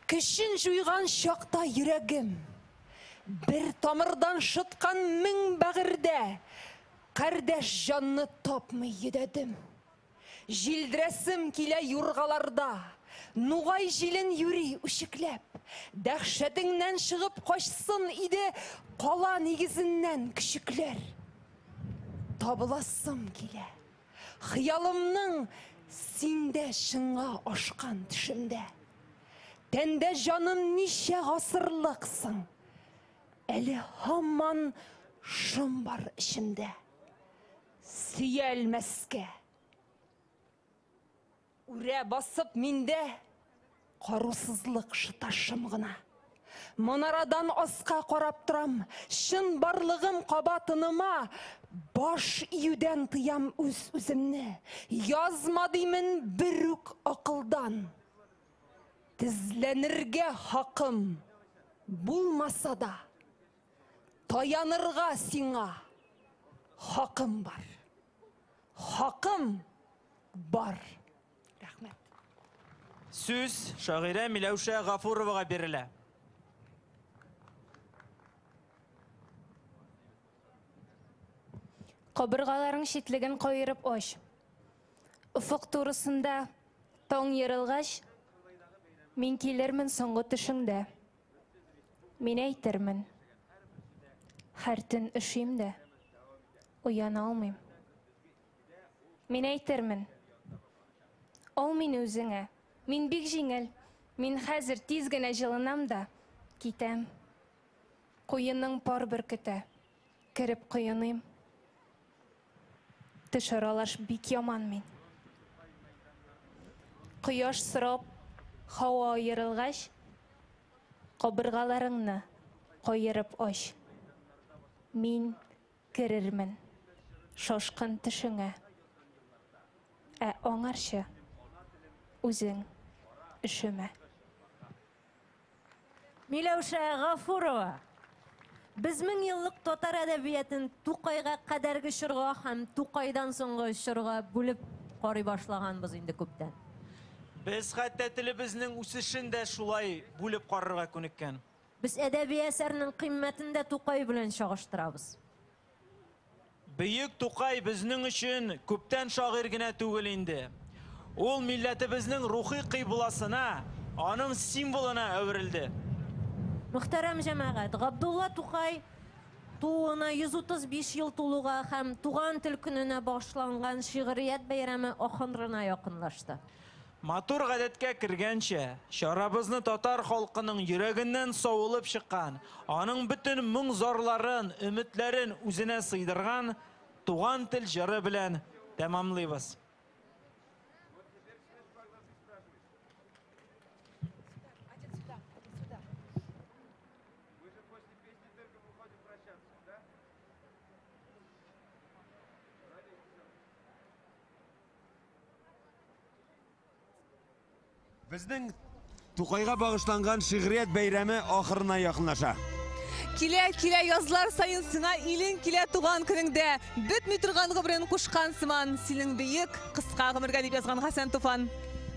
[SPEAKER 17] Көчен җуйган чакта йөрәгем. Бер тамырдан шыткан мең бәгырьдә Кардәш җанны тапмый йөдәдем. Җилдерәсем килә юргаларда, Нугай җилен юри үчекләп. Дәһшәтеңнән чыгып качсын иде Кала нигезеннән көчекләр. Табыласым килә. Хыялымның синдә чынга ашкан төшемдә. Тәндә җаным ничә гасырлык соң? Әле һаман шом бар эчемдә. Сөялмәскә. Үрә басып миндә карусызлык шыташым гына. Манарадан аска карап торам, чын барлыгым каба тыныма, баш июдән тыям үз-үземне. Язма димен берүк акылдан. Тезләнергә хакым булмаса да,
[SPEAKER 12] Таянырга сиңа хакым бар. Хакым бар. Рәхмәт.
[SPEAKER 5] Сүз шагыйрә Миләүшә Гафуровага бирелә.
[SPEAKER 13] Кабыргаларың читлеген каерып ач. Офык турысында таң ерылгач, мин килермен соңгы төшеңдә. Мин әйтермен. Һәр төн өшим дә, уяна алмыйм. Мин әйтермен. Ал мине үзеңә. Мин бик җиңел. Мин хәзер тиз генә җылынам да, китәм. Куеның пар бөркетә. Кереп коеныйм. Төш аралаш бик яман мин. Кояш сорап, һава аерылгач, кабыргаларыңны каерып ач. Мин керермен шашкын төшеңә. Ә аңарчы үзең өшемә.
[SPEAKER 6] Миләүшә Гафурова. Без мең еллык татар әдәбиятын Тукайга кадәрге чорга һәм Тукайдан соңгы чорга бүлеп карый башлаганбыз инде күптән.
[SPEAKER 5] Без хәтта телебезнең үсешен дә шулай бүлеп карарга күнеккән.
[SPEAKER 6] Без әдәби әсәрнең кыйммәтен дә Тукай белән чагыштырабыз.
[SPEAKER 5] Бөек Тукай безнең өчен күптән шагыйрь генә түгел инде. Ул милләтебезнең рухи кыйбласына, аның символына әверелде.
[SPEAKER 6] Мөхтәрәм җәмәгать, Габдулла Тукай тууына 135 ел тулуга һәм туган тел көненә багышланган шигърият бәйрәме ахырына якынлашты.
[SPEAKER 5] Матур гадәткә кергәнчә, чарабызны татар халкының йөрәгеннән савылып чыккан, аның бөтен моң-зарларын, өметләрен үзенә сыйдырган Туган тел җыры белән тәмамлыйбыз.
[SPEAKER 2] Безнең Тукайга багышланган шигърият бәйрәме ахырына якынлаша.
[SPEAKER 1] Килә, килә язлар саен сиңа илең килә туган көнеңдә. Бетми торган гомерен кушкан сыман, синең бөек, кыска гомергә дип язган Хәсән Туфан.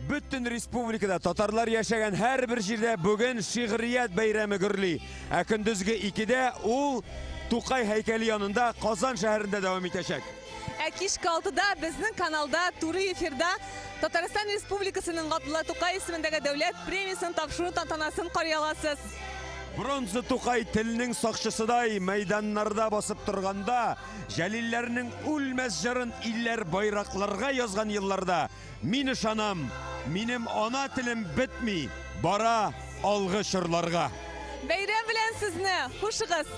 [SPEAKER 2] Бөтен республикада татарлар яшәгән һәрбер җирдә бүген шигърият бәйрәме гөрли. Ә көндезге 2дә ул Тукай һәйкәле янында Казан шәһәрендә дәвам итәчәк.
[SPEAKER 1] Ә кичке 6да безнең каналда туры эфирда Татарстан Республикасының Габдулла Тукай исемендәге дәүләт премиясен тапшыру тантанасын карый аласыз.
[SPEAKER 2] Бронза Тукай телнең сакчысыдай мәйданнарда басып торганда, Җәлилләрнең үлмәс җырын илләр байракларга язган елларда, мин ышанам, минем ана телем бетми, бара алгы чорларга.
[SPEAKER 1] Бәйрәм белән сезне! Хушыгыз!